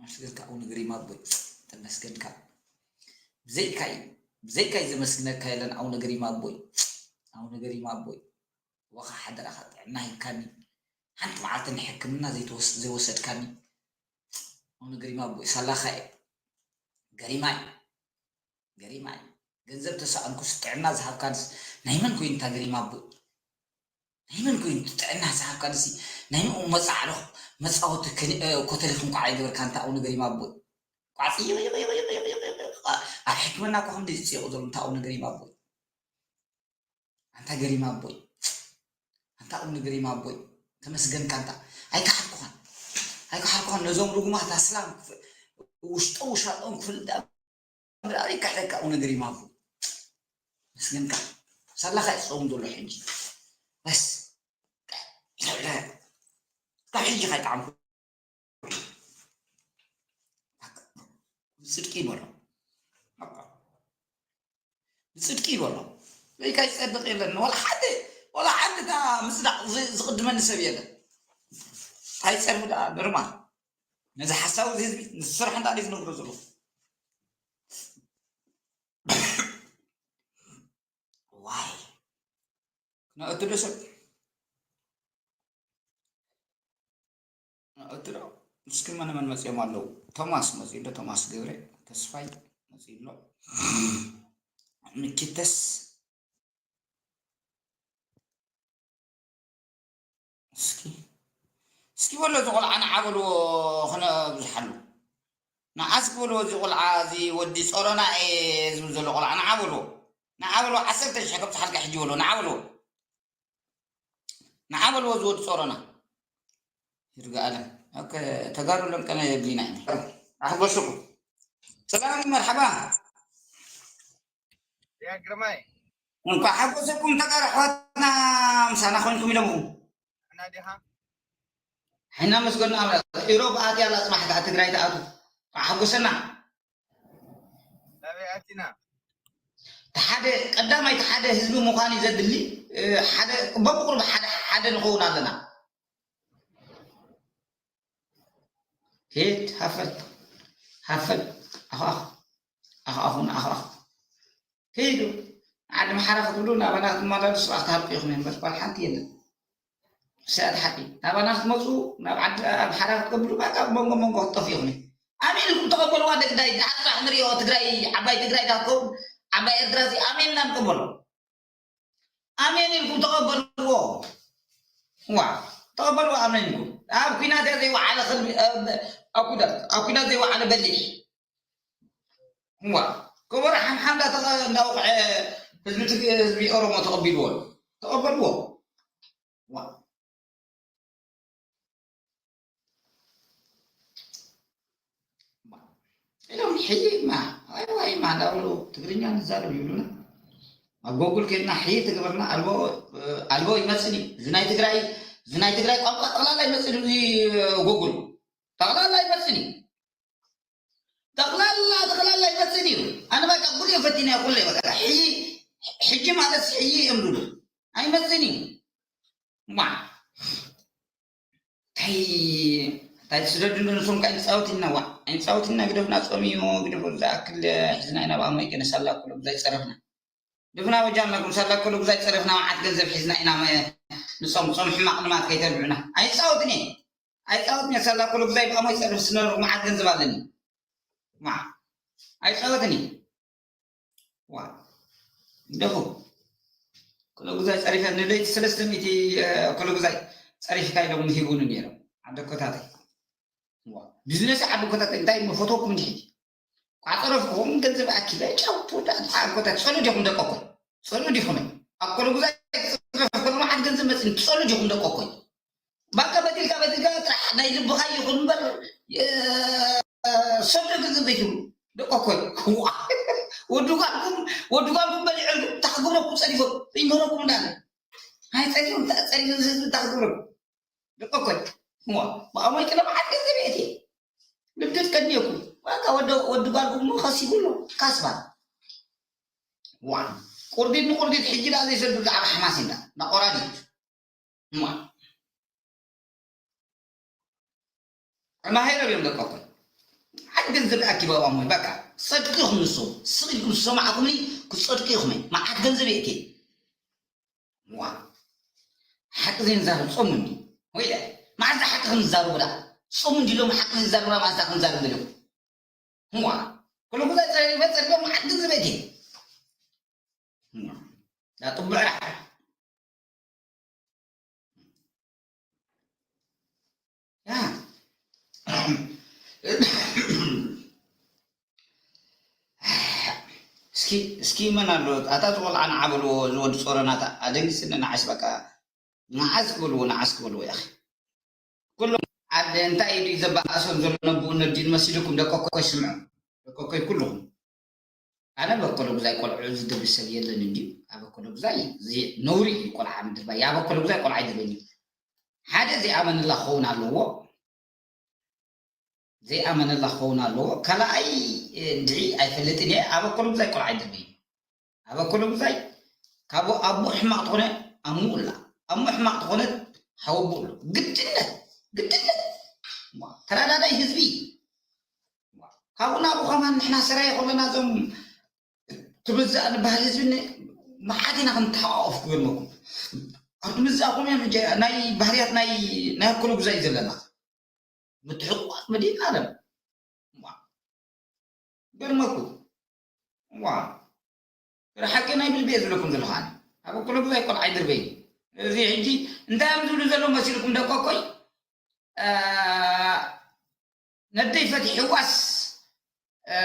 ተመስገንካ ኣቡነ ገሪማ ኣቦይ፣ ተመስገንካ። ብዘይካይ ብዘይካይ ዘመስግነካ የለን ኣቡነ ገሪማ ኣቦይ፣ ኣቡነ ገሪማ ኣቦይ። ወኻ ሓደራኻ ጥዕና ሂብካኒ፣ ሓንቲ መዓልቲ ንሕክምና ዘይተወስ- ዘይወሰድካኒ ኣቡነ ገሪማ ኣቦይ፣ ሳላኻ እየ። ገሪማይ ገሪማይ፣ ገንዘብ ተሳእንኩስ ጥዕና ዝሃብካንስ ናይ መን ኮይኑ? እንታ ገሪማ ኣቦይ፣ ናይ መን ኮይኑ ጥዕና ዝሃብካንሲ? ናይ ምኡ መጻዕዶ መጻወቲ ከኒ- እ፣ ኮተሊክ እንኳ ኣይገበርካ። እንታ ኣቡነ ገሪማ ኣቦይ፣ ቋጽ ኣብ ሕክምና እኳ ከምዚ ዝጽይቑ ዘሎ። እንታ ኣቡነ ገሪማ ኣቦይ፣ ኣንታ ገሪማ ኣቦይ፣ ኣንታ ኣቡነ ገሪማ ኣቦይ፣ ተመስገንካ። ኣንታ ኣይከሓድኩኻን፣ ኣይከሓድኩኻን። ነዞም ርጉማት ኣስላም ክፍ- ውሽጦ ውሻጦም ክፍልጥ ምርኣይ ይካሕደካ። ኣቡነ ገሪማ ኣቦይ፣ መስገንካ። ሳላኻ ይጸውም ዘሎ ሕጂ። በስ ካብ ሕጂ ካይጣዕምኩ ብጽድቂ ይበሎ፣ ብጽድቂ ይበሎ። ወይ ካይ ጸድቕ የለን። ወላ ሓደ፣ ወላ ሓደ እታ ምጽዳቕ ዝ- ዝቕድመኒ ሰብ የለን። እንታይ ጸርፊ ደኣ ኖርማል። ነዚ ሓሳዊ እዚ ህዝቢ ንስራሕ እንዳ ድዩ ዝነግሮ ዘሎ? ዋይ፣ ክነእቱ ዶ ሰብ? ክነእቱ ዶ? እስኪ መን መን መጺኦም ኣለዉ? ቶማስ መጺኡ ኣሎ፣ ቶማስ ገብረ ተስፋይ መጺኡ ኣሎ። ምኪተስ እስኪ፣ እስኪ በሎ፣ እዚ ቆልዓ ንዓ በልዎ፣ ክነብዝሓሉ። ንዓ እስኪ በልዎ፣ እዚ ቆልዓ፣ እዚ ወዲ ጾሮና እየ ዝብል ዘሎ ቆልዓ፣ ንዓ በልዎ። ንዓ በልዎ፣ ዓሰርተ ሽሕ ከብጽሓልካ ሕጂ በልዎ፣ ንዓ በልዎ። ንዓ በልዎ፣ እዚ ወዲ ጾሮና። ይርጋ ኣለም። ኦኬ፣ ተጋሩ ለምቀነ የብሊና ኢና። ኣሕጎስኩም። ሰላም፣ መርሓባ። ያ ግርማይ። እንኳዕ ሓጎሰኩም ተጋሩ ኣሕዋትና፣ ምሳና ኮይንኩም ኢሎምኹም። ሕና ዲኻ? ሕና መስገን ኣምላኽ። ኢሮብ ኣትያ ኣላ ጽባሕ ከኣ ትግራይ ትኣቱ። እንኳዕ ሓጎሰና። ናበይ ኣቲና? እቲ ሓደ ቀዳማይ እቲ ሓደ ህዝቢ ምዃን እዩ ዘድሊ። እ፣ ሓደ በብቁሩብ ሓደ ሓደ ንኸውን ኣለና። ሂድ ሃፈል ሃፈል ኣኽኣኽ ኣኽኣኹን ኣኽኣኽ ከይዱ ዓዲ ምሓራ ክትብሉ ናባና ክትመላለሱ ክትሃልቁ ኢኹም እምበር ጓል ሓንቲ የለን። እዚኣ እቲ ሓቂ። ናባና ክትመፁ ናብ ዓዲ ኣምሓራ ክትገብሩ በቃ መንጎ መንጎ ክትጠፍኡ ኢኹም። ኣሜን ኢልኩም ተቐበልዋ። ደግዳይ ደሓር ጥራሕ ንሪኦ ትግራይ ዓባይ ትግራይ ዳትኮም ዓባይ ኤርትራ እዚ ኣሜን ኢና ንቀበሎ። ኣሜን ኢልኩም ተቐበልዎ። ዋ ተቐበልዎ ኣሜን ኢልኩም። ኣብ ኲናት እያ ዘይወዓለ ከልቢ ኣብ ኩዳት ኣብ ኲናት ዘይወዓለ በሊሕ። ዋ ከበሮ ሓምሓም እንዳተቐ- እንዳወቕዐ ህዝቢ ትግ- ህዝቢ ኦሮሞ ተቐቢልዎ ኣሎ። ተቐበልዎ። ዋ ኢሎም ሕይማ ዋይ ዋይማ እንዳብሉ ትግርኛ ንዛረብ ይብሉና። ኣብ ጎጉል ከድና ሕይ ትግብርና ኣልቦ ኣልቦ ይመፅን እዩ። እዚ ናይ ትግራይ እዚ ናይ ትግራይ ቋንቋ ጠቕላላ ይመፅን እዩ። እዚ ጎጉል ጠቕላላ ይመፅን እዩ። ጠቕላላ ጠቕላላ ይመፅን እዩ። ኣነ በቃ ኩሉ ፈቲነ ኩሉ በቃ ሕይ ሕጂ ማለት ሕይ እዮም ዝብሉ ኣይመፅን እዩ። ማ እንታይ እንታይ ትስደዱ ንሶም ከ ኣይንፃወት ኢና ዋ ኣይንፃወት ኢና ግደፉና ፆም እዩ ግደፉ ዝኣክል ሒዝና ኢና ብኣሞ ይገነሳላ ኩሉ ብዛይ ፀረፍና ድፍና ወጃልናኩም ሳላ ኩሉ ብዛይ ፀረፍና መዓት ገንዘብ ሒዝና ኢና ንፆም ፆም ሕማቕ ልማት ከይተልዑና ኣይፃወትን እየ ኣይፃወትን እየ ሳላ ኩሉ ብዛይ ብኣሞ ይፀርፍ ስነሩ መዓት ገንዘብ ኣለኒ ማ ኣይፃወትን እየ ዋ እንደኹ ክለጉዛይ ፀሪፈ ንለይቲ ሰለስተ ሚእቲ ክለጉዛይ ፀሪፍካ ኢሎም ሂቡኒ ነይሮም ዓደኮታተይ ቢዝነስ ዓደኮታተይ እንታይ መፈተኩም እንድሕጂ ቋፀረፍኩም ገንዘብ ኣኪበ ጫው ትወዳ ዓደኮታት ፀሉ ዲኹም ደቀኮ ፀሉ ዲኹም ኣብ ክለጉዛይ ፅረፍ ከሎ መዓት ገንዘብ መፅን ፀሉ ዲኹም ደቀኮ ባካ በቲልካ በቲልካ ጥራሕ ናይ ልብኻ ይኹን እምበር ሰብ ደገ ዘይትብሉ ደቆ ኮይ ወዱ ጋልኩም ወዱ ጋልኩም በሊዕልኩም ታክብረኩም ፀሪፎም ይንገረኩም እንዳለ ኣይ ፀሪፎም ፀሪፎም ዝህዝቢ ታክብረኩም ደቆ ኮይ ብኣሞይ ቅለ መዓት ገንዘብ የእቲ ልብደት ቀድሜኩም ዋካ ወዱ ጋልኩም ከሲቡ ኣሎ ካስባ ዋ ቁርዲድ ንቁርዲድ ሕጂ ዳ ዘይሰዱ ዛዕባ ሓማስ እንዳ ናቆራዲድ እማ ማሄር እዮም ደቀኮ ገንዘብ ኣኪባባሞ በቃ። ጸድቂ ኢኹም ንስኹም። ስቕ ኢልኩም ዝሰማዕኩምኒ ክጸድቂ ኢኹም። መዓት ገንዘብ የእቲ። ዋ፣ ሓቂ ዘይንዛረብ ጾሙ እንዲ። ወይለ፣ መዓዝ ሓቂ ክንዛረቡ ዳ? ጾሙ እንዲ ኢሎም ሓቂ ዘይዛረቡ መዓዝ ክንዛረብ ደለኹ? ዋ፣ ኩሉ ግዜ ጸሪበ ጸሪበ መዓት ገንዘብ የእቲ። ዋ፣ ዳ ጥቡዕ ራሕ። ያ። እስኪ፣ እስኪ መን ኣሎ? ኣታ ዝቆልዓ ንዓ በልዎ፣ ዝወዲ ጾሮናታ ኣደንጊጽኒ ንዓስ በቃ። ንዓስ ክበልዎ፣ ንዓስ ክበልዎ ያኺ። ኩሎም ዓዲ እንታይ እዩ ዘበኣሶም ዘሎ ነብኡ ነዲን መሲልኩም ደቀኮይ ስምዑ። ደቀኮይ ኩልኹም። ኣነ በኮለጉዛይ ቆልዑ ዝድብስ ሰብ የለን እንድዩ። ኣበኮለጉዛይ እዚ ነውሪ እዩ ቆልዓ ምድርባይ። ኣበኮለጉዛይ ቆልዓ ኣይድርበይን እዩ። ሓደ ዘይኣመነላ ክኸውን ኣለዎ። ዘይኣመነላ ክኸውን ኣለዎ። ካልኣይ፣ እ፣ እንድዒ ኣይፈልጥን እየ። ኣበኮለጉዛይ ቆልዓ ኣይድርበይን እዩ። ኣበኮለጉዛይ ካብ ኣቦ ሕማቕ ተኾነ ኣሙኡ ኣላ። ኣሞ ሕማቕ ተኾነ ሓወቦ ኣሎ። ግድነት፣ ግድነት። ተረዳዳይ ህዝቢ። ካብኡ ናብኡ ከማን ንሕና ሰራየ ከለና እዞም ትምዛእ ንበሃል ህዝቢ ን-፣ መዓት ኢና ክንተሓቋቆፍ ክገርመኩም። ኣብ ትምዛእኩም እዮም ሕጂ ናይ ባህርያት ናይ፣ ናይ ኣኮለጉዛይ ዘለና። ምትሕቋፍ መዲና ኣለም። ዋ። ገርመኩም። ዋ። ግራ ሓቂ ናይ ብልቢ እየ ዝብለኩም ዘለኹ ኣነ። ኣብ ኣኮለጉዛይ ቆልዓ ኣይድርበይን። እዚ ሕጂ እንታይ እዮም ዝብሉ ዘለዉ መሲልኩም ደቀኮይ? እ፣ ነደይ ፈቲሕዋስ፣ እ፣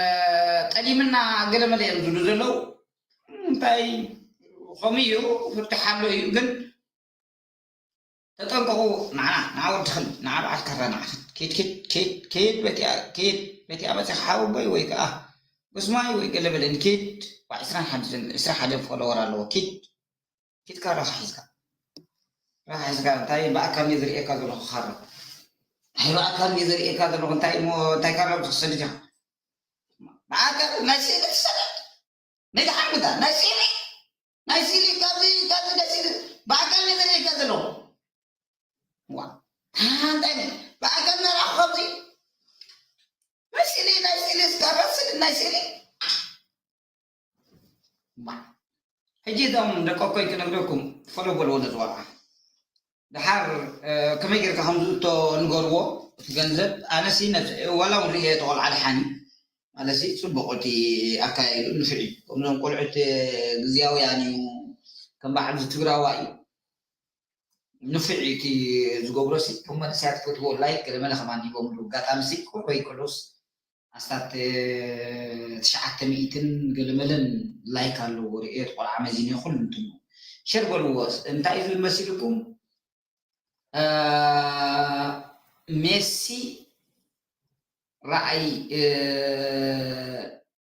ጠሊምና ገለመለ እዮም ዝብሉ ዘለዉ። እንታይ ከምኡ እዩ፣ ፍትሕ ኣሎ እዩ፣ ግን ተጠንቀቑ። ንዓና፣ ንዓ ወዲ ኽል፣ ንዓ በዓል ካራ፣ ንዓ ኽድ፣ ኪድ፣ ኪድ፣ ኪድ፣ ኪድ፣ በቲኣ፣ ኪድ፣ በቲኣ መጺኻ ሓወቦይ ወይ ከኣ ጎስማይ ወይ ገለ በለኒ፣ ኪድ። ዋ፣ ዕስራን ሓደን፣ ዕስራ ሓደን ፎሎወር ኣለዎ፣ ኪድ። ኪድ ካራ ሒዝካ። ራኻ ሒዝካ፣ እንታይ ብኣካል እየ ዝርእየካ ዘለኹ ካራ? ኣይ ብኣካል እየ ዝርእየካ ዘለኹ፣ እንታይ እሞ፣ እንታይ ካራ ክትሰድድ ኢኻ? ብኣካል ናይ ስእሊ ትሰደድ? ናይ ደሓን ምታ፣ ናይ ስእሊ፣ ናይ ስእሊ፣ ካብዚ፣ ካብዚ ናይ ስእሊ፣ ብኣካል እየ ዝርእየካ ዘለኹ። ዋ፣ እንታይ፣ ብኣካል እናረኣኹ ካብዚ፣ ናይ ስእሊ፣ ናይ ስእሊ፣ እስካብ ስእሊ፣ ናይ ስእሊ። ዋ። ሕጂ እዞም ደቀኮይ ክነግረኩም፣ ፈሎ በልዎ ነዚ ቆልዓ። ደሓር፣ እ፣ ከመይ ጌርካ ከም ዝእቶ ንገርዎ፣ እቲ ገንዘብ። ኣነሲ ነዚ፣ ዋላ እውን ርእየ እቲ ቆልዓ ደሓን እዩ። ማለትሲ ጽቡቕ እቲ ኣካያይዱ ንፍዒ። ከምዞም ቆልዑት፣ እ፣ ግዝያውያን እዩ፣ ከም በዓል እዚ ትግራዋይ እዩ። ንፍዒ እቲ ዝገብሮሲ፣ ከም መንእሰያት ፈትዎ ላይክ ገለመለ ከማን ሂቦምሉ። ኣጋጣሚሲ ቆልዑ ይከሎስ ኣስታት ትሽዓተ ሚእትን ገለመለን ላይክ ኣለዎ። ርእዮ እቲ ቆልዓ መዚነ ኩሉ እንትኑ ሸር በልዎ። እንታይ እዩ ዝብል መሲልኩም? እ፣ ሜሲ ረኣይ፣ እ፣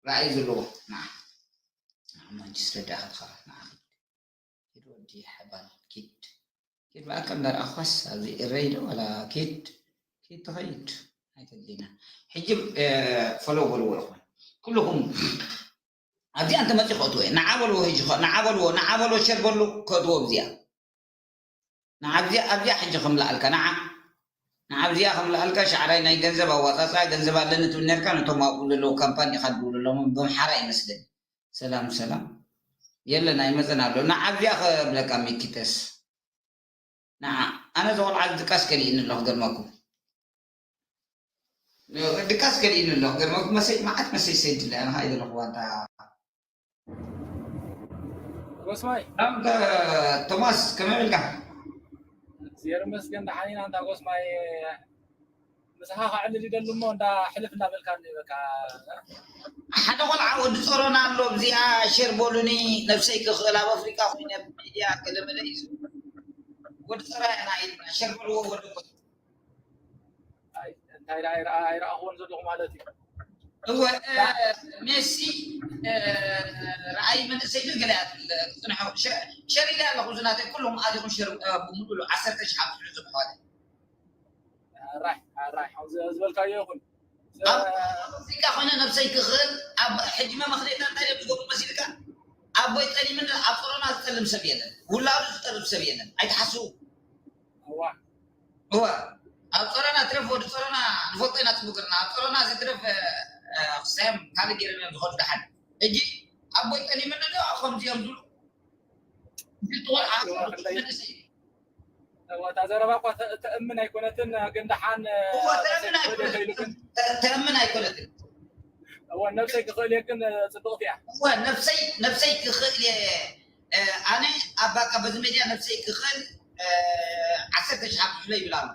ረኣይ ዘለዎ። ንዓ፣ ንዓ ማንቸስተር ደኣ ክትኸራ፣ ንዓ ኪድ። ኪድ ወዲ ሓባል፣ ኪድ። ኪድ ብኣካል እንዳረኣኳስ ኣብዚ እረይ ዶ ዋላ ኪድ፣ ኪድ ትኸይድ። ኣይተድሊና። ሕጂ፣ እ፣ ፈሎ በልዎ ኢኹም። ኩልኹም ኣብዚኣ እንተመጺኡ ከእትዎ እየ። ንዓ በልዎ ሕጂ ኸ-፣ ንዓ በልዎ፣ ንዓ በልዎ ሸር በሉ ከእትዎ ኣብዚኣ። ንዓ ኣብዚኣ፣ ኣብዚኣ ሕጂ ከምልኣልካ፣ ንዓ። ንዓ ኣብዚኣ ከምልኣልካ ሻዕራይ ናይ ገንዘብ ኣዋጻጽኣ፣ ገንዘብ ኣለኒ ትብል ነርካ፣ ነቶም ኣብኡ ዘለዉ ካምፓኒ ኢኻ ትድውለሎም፣ በምሓራ ይመስለኒ። ሰላም፣ ሰላም። የለን፣ ኣይመጸን ኣሎ። ንዓ ኣብዚኣ ከብለካ ሚኪተስ። ንዓ፣ ኣነ እዚ ቆልዓ ድቃስ ከሊእኒ ኣሎ ክገርመኩም። ድቃስ ከሊእኒ ኣሎ ክገርመኩም። መሰጅ፣ መዓት መሰጅ ሰይድለ፣ ኣነ ኸኣ ኣይደለኹዋ እንታ። ጎስማይ። ሰላም፣ ተ-፣ ቶማስ፣ ከመይ ኢልካ? እግዚኣብሔር ይመስገን፣ ደሓን ኢና። እንታ ጎስማይ፣ ምሳኻ ከዕልል ይደሊ እሞ፣ እንዳ ሕልፍ እንዳበልካኒ፣ በቃ። ሓደ ቆልዓ ወዲ ጾሮና ኣሎ፣ ኣብዚኣ ሸር በሉኒ፣ ነብሰይ ክኽእል ኣብ ኣፍሪቃ ኮይነ ኣብ ሚድያ ገለመለ እዩ ዝብል። ወዲ ጾሮና ኢና ኢልና፣ ሸር በልዎ ወዲ ቆ-፣ ኣይ፣ እንታይ ደኣ ኣይረኣ-፣ ኣይረኣኹዎን ዘለኹ ማለት እዩ። እወ፣ እ፣ ሜሲ፣ እ፣ ረኣይ መንእሰይ ግን ገለ እያ ትብል፣ ክትጽንሖ። ሸ-፣ ሸር ኢለ ኣለኹ፣ እዚ ናተይ ኩሎም ኣሊኹም ሸር፣ እ፣ ብምሉኡ ዓሰርተ ሺሕ ኣብ ትሕዙ ኣሕዋተይ። ኣራይ፣ ኣራይ፣ ኣብ ዝ-፣ ዝበልካዮ ይኹን። ኣብ ኣፍሪቃ ኮይነ ነብሰይ ክኽእል፣ ኣብ ሕጂ መመኽነይታ እንታይ እዮም ዝገብሩ መሲልካ? ኣቦይ ጠሊምኒ፣ ኣብ ጾሮና ዝጠልም ሰብ የለን፣ ውላዱ ዝጠልም ሰብ የለን። ኣይትሓስቡ። እዋ። እዋ። ኣብ ጸሮና ትረፍ ወዲ ጸሮና ንፈልጦ ኢና ጽቡቅ ጌርና። ኣብ ጸሮና ዝትረፍ ክሳዮም ካልእ ጌርና ዝኸዱ ደሓን። ሕጂ ኣቦይ ጠሊምኒ ዶ ከምዚኦም ዝብሉ እታ ዘረባ እኳ ተእምን ኣይኮነትን፣ ግን ደሓን ተእምን ኣይኮነትን። ነብሰይ ክኽእል እየ ግን ጽብቕቲ እያ። ነብሰይ ክኽእል እየ ኣነ ኣብ በቃ በዚ ሜድያ ነብሰይ ክኽእል ዓሰርተ ሺሕ ክፍለ ይብል ኣሎ።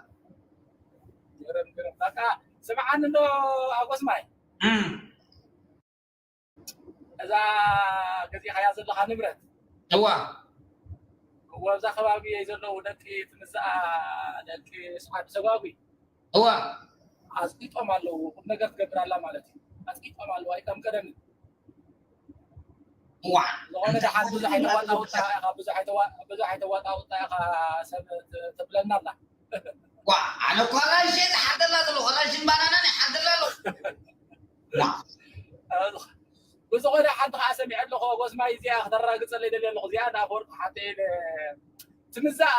በቃ ስምዓኒ እንዶ ኣጎስማይ እዛ ገዚእኻያ ዘለኻ ንብረት እዋ እዋ ኣብዛ ከባቢ ዘለዉ ደቂ ትምዛኣ ደቂ ስዓድ ሰጓጉ እዋ ኣፅቂጦም ኣለዉ። ቁም ነገር ትገብር ኣላ ማለት እዩ። ኣፅቂጦም ኣለዉ። ኣይከም ቀደም እዋ ዝኾነ ደሓን ብዙሕ ኣይተዋጣውጣ ኢኻ፣ ብዙሕ ኣይተዋ- ብዙሕ ኣይተዋጣውጣ ኢኻ ሰብ ት- ትብለና ኣላ። ዋ ኣነ እኮ ኣራንሺ እየ ዝሓርደላ ዘለኹ። ኣራንሽን ባናናን ይሓርደላ ኣለኹ። ዋ ብዝኾነ ሓንቲ ከዓ ሰሚዐ ኣለኹ። ጎስማይ እዚኣ ክተራግፀለይ ደልየ ኣለኹ። እዚኣ ንኣፈወርቂ ሓተይ ትምዛኣ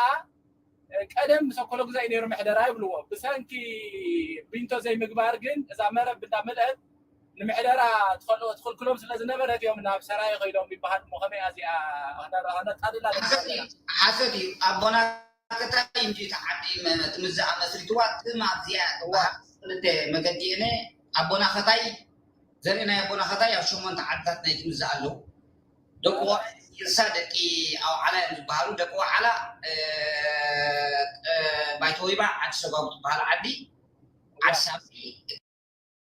ቀደም ምስ ኣኮሎጉዛይ ነይሩ ምሕደራ ይብልዎ። ብሰንኪ ቢንቶ ዘይምግባር ግን እዛ መረብ እንዳመልአት ንምሕደራ ትኸልኦ ትኽልክሎም ስለ ዝነበረት እዮም ናብ ሰራየ ከይዶም ይበሃል። እሞ ከመይ እያ እዚኣ ክነጣልላ ሓሰት እዩ። ሓሰት እዩ። ኣቦና ከታይ እንጂ እቲ ዓዲ ትምዛኣ መስሪትዋ ትም ኣብዚኣ ትበሃል ክልተ መገዲ እነ ኣቦና ከታይ ዘርኢ ናይ ኣቦና ከታይ ኣብ ሸሞንተ ዓድታት ናይ ትምዛኣ ኣለዉ። ደቂ ርሳ ደቂ ኣውዓላ እዮም ዝበሃሉ። ደቂ ወዓላ ባይተወይባ ዓዲ ሰጓጉ ትበሃል ዓዲ ዓዲ ሳቢ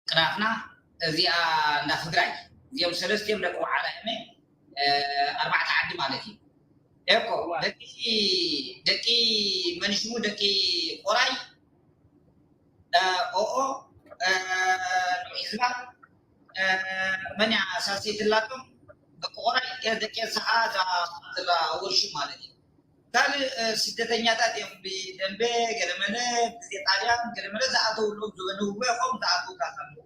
ቅናፍና እዚኣ እንዳ ትግራይ እዚኦም ሰለስቲኦም ደቂ ወዓላ እመ ኣርባዕተ ዓዲ ማለት እዩ። ኤኮ ደቂ ደቂ መንሽሙ ደቂ ቆራይ ኦኦ ንውሒ ዝባል መን እያ ሳልሰይቲ ላቶም ደቂ ቆራይ ደቂ ኤርትራ እዛ ወርሹ ማለት እዩ። ካልእ ስደተኛታት እዮም ብደንበ ገለመለ ግዜ ጣልያን ገለመለ ዝኣተውሎም ዝበንውዎ ይኸውን ዝኣተውታት ኣለዉ።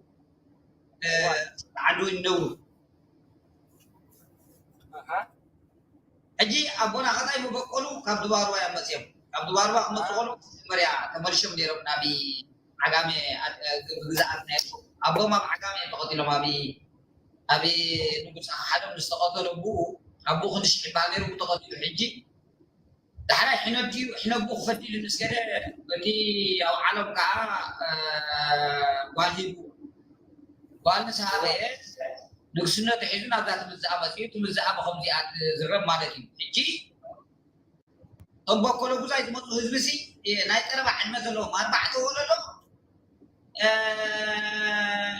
ዓዱ ይነብሩ። ሕጂ ኣቦና ከታይ መበቆሉ ካብ ድባርባ እዮም መፅኦም። ካብ ድባርባ ክመፁ ከሉ መጀመርያ ተመልሾም ነይሮም ናብ ዓጋመ ብግዛኣት ናይ ኣቦም ኣብ ዓጋመ እዮም ተቐቲሎም። ኣብ ኣብ ንጉስ ሓደም ምስ ተቐተሉ ኣቦኡ ኣቦኡ ክንዲ ሽሕ ይበሃል ነይሩ ተቐቲሉ። ሕጂ ዳሕራይ ሕነብኡ ክፈዲ ኢሉ ምስ ከደ በቲ ኣብ ዓለም ከዓ ጓል ሂቡ ጓል ምስ ሃበ ንግስነቱ ሒዙ ናብዛ ትምዝኣ መፅኡ። ትምዝኣ ብከምዚኣ ትዝረብ ማለት እዩ። ሕጂ እቶም በኮሎ ጉዛይ ዝመፁ ህዝቢ ሲ ናይ ቀረባ ዕድመ ዘለዎም ኣርባዕተ ወለዶ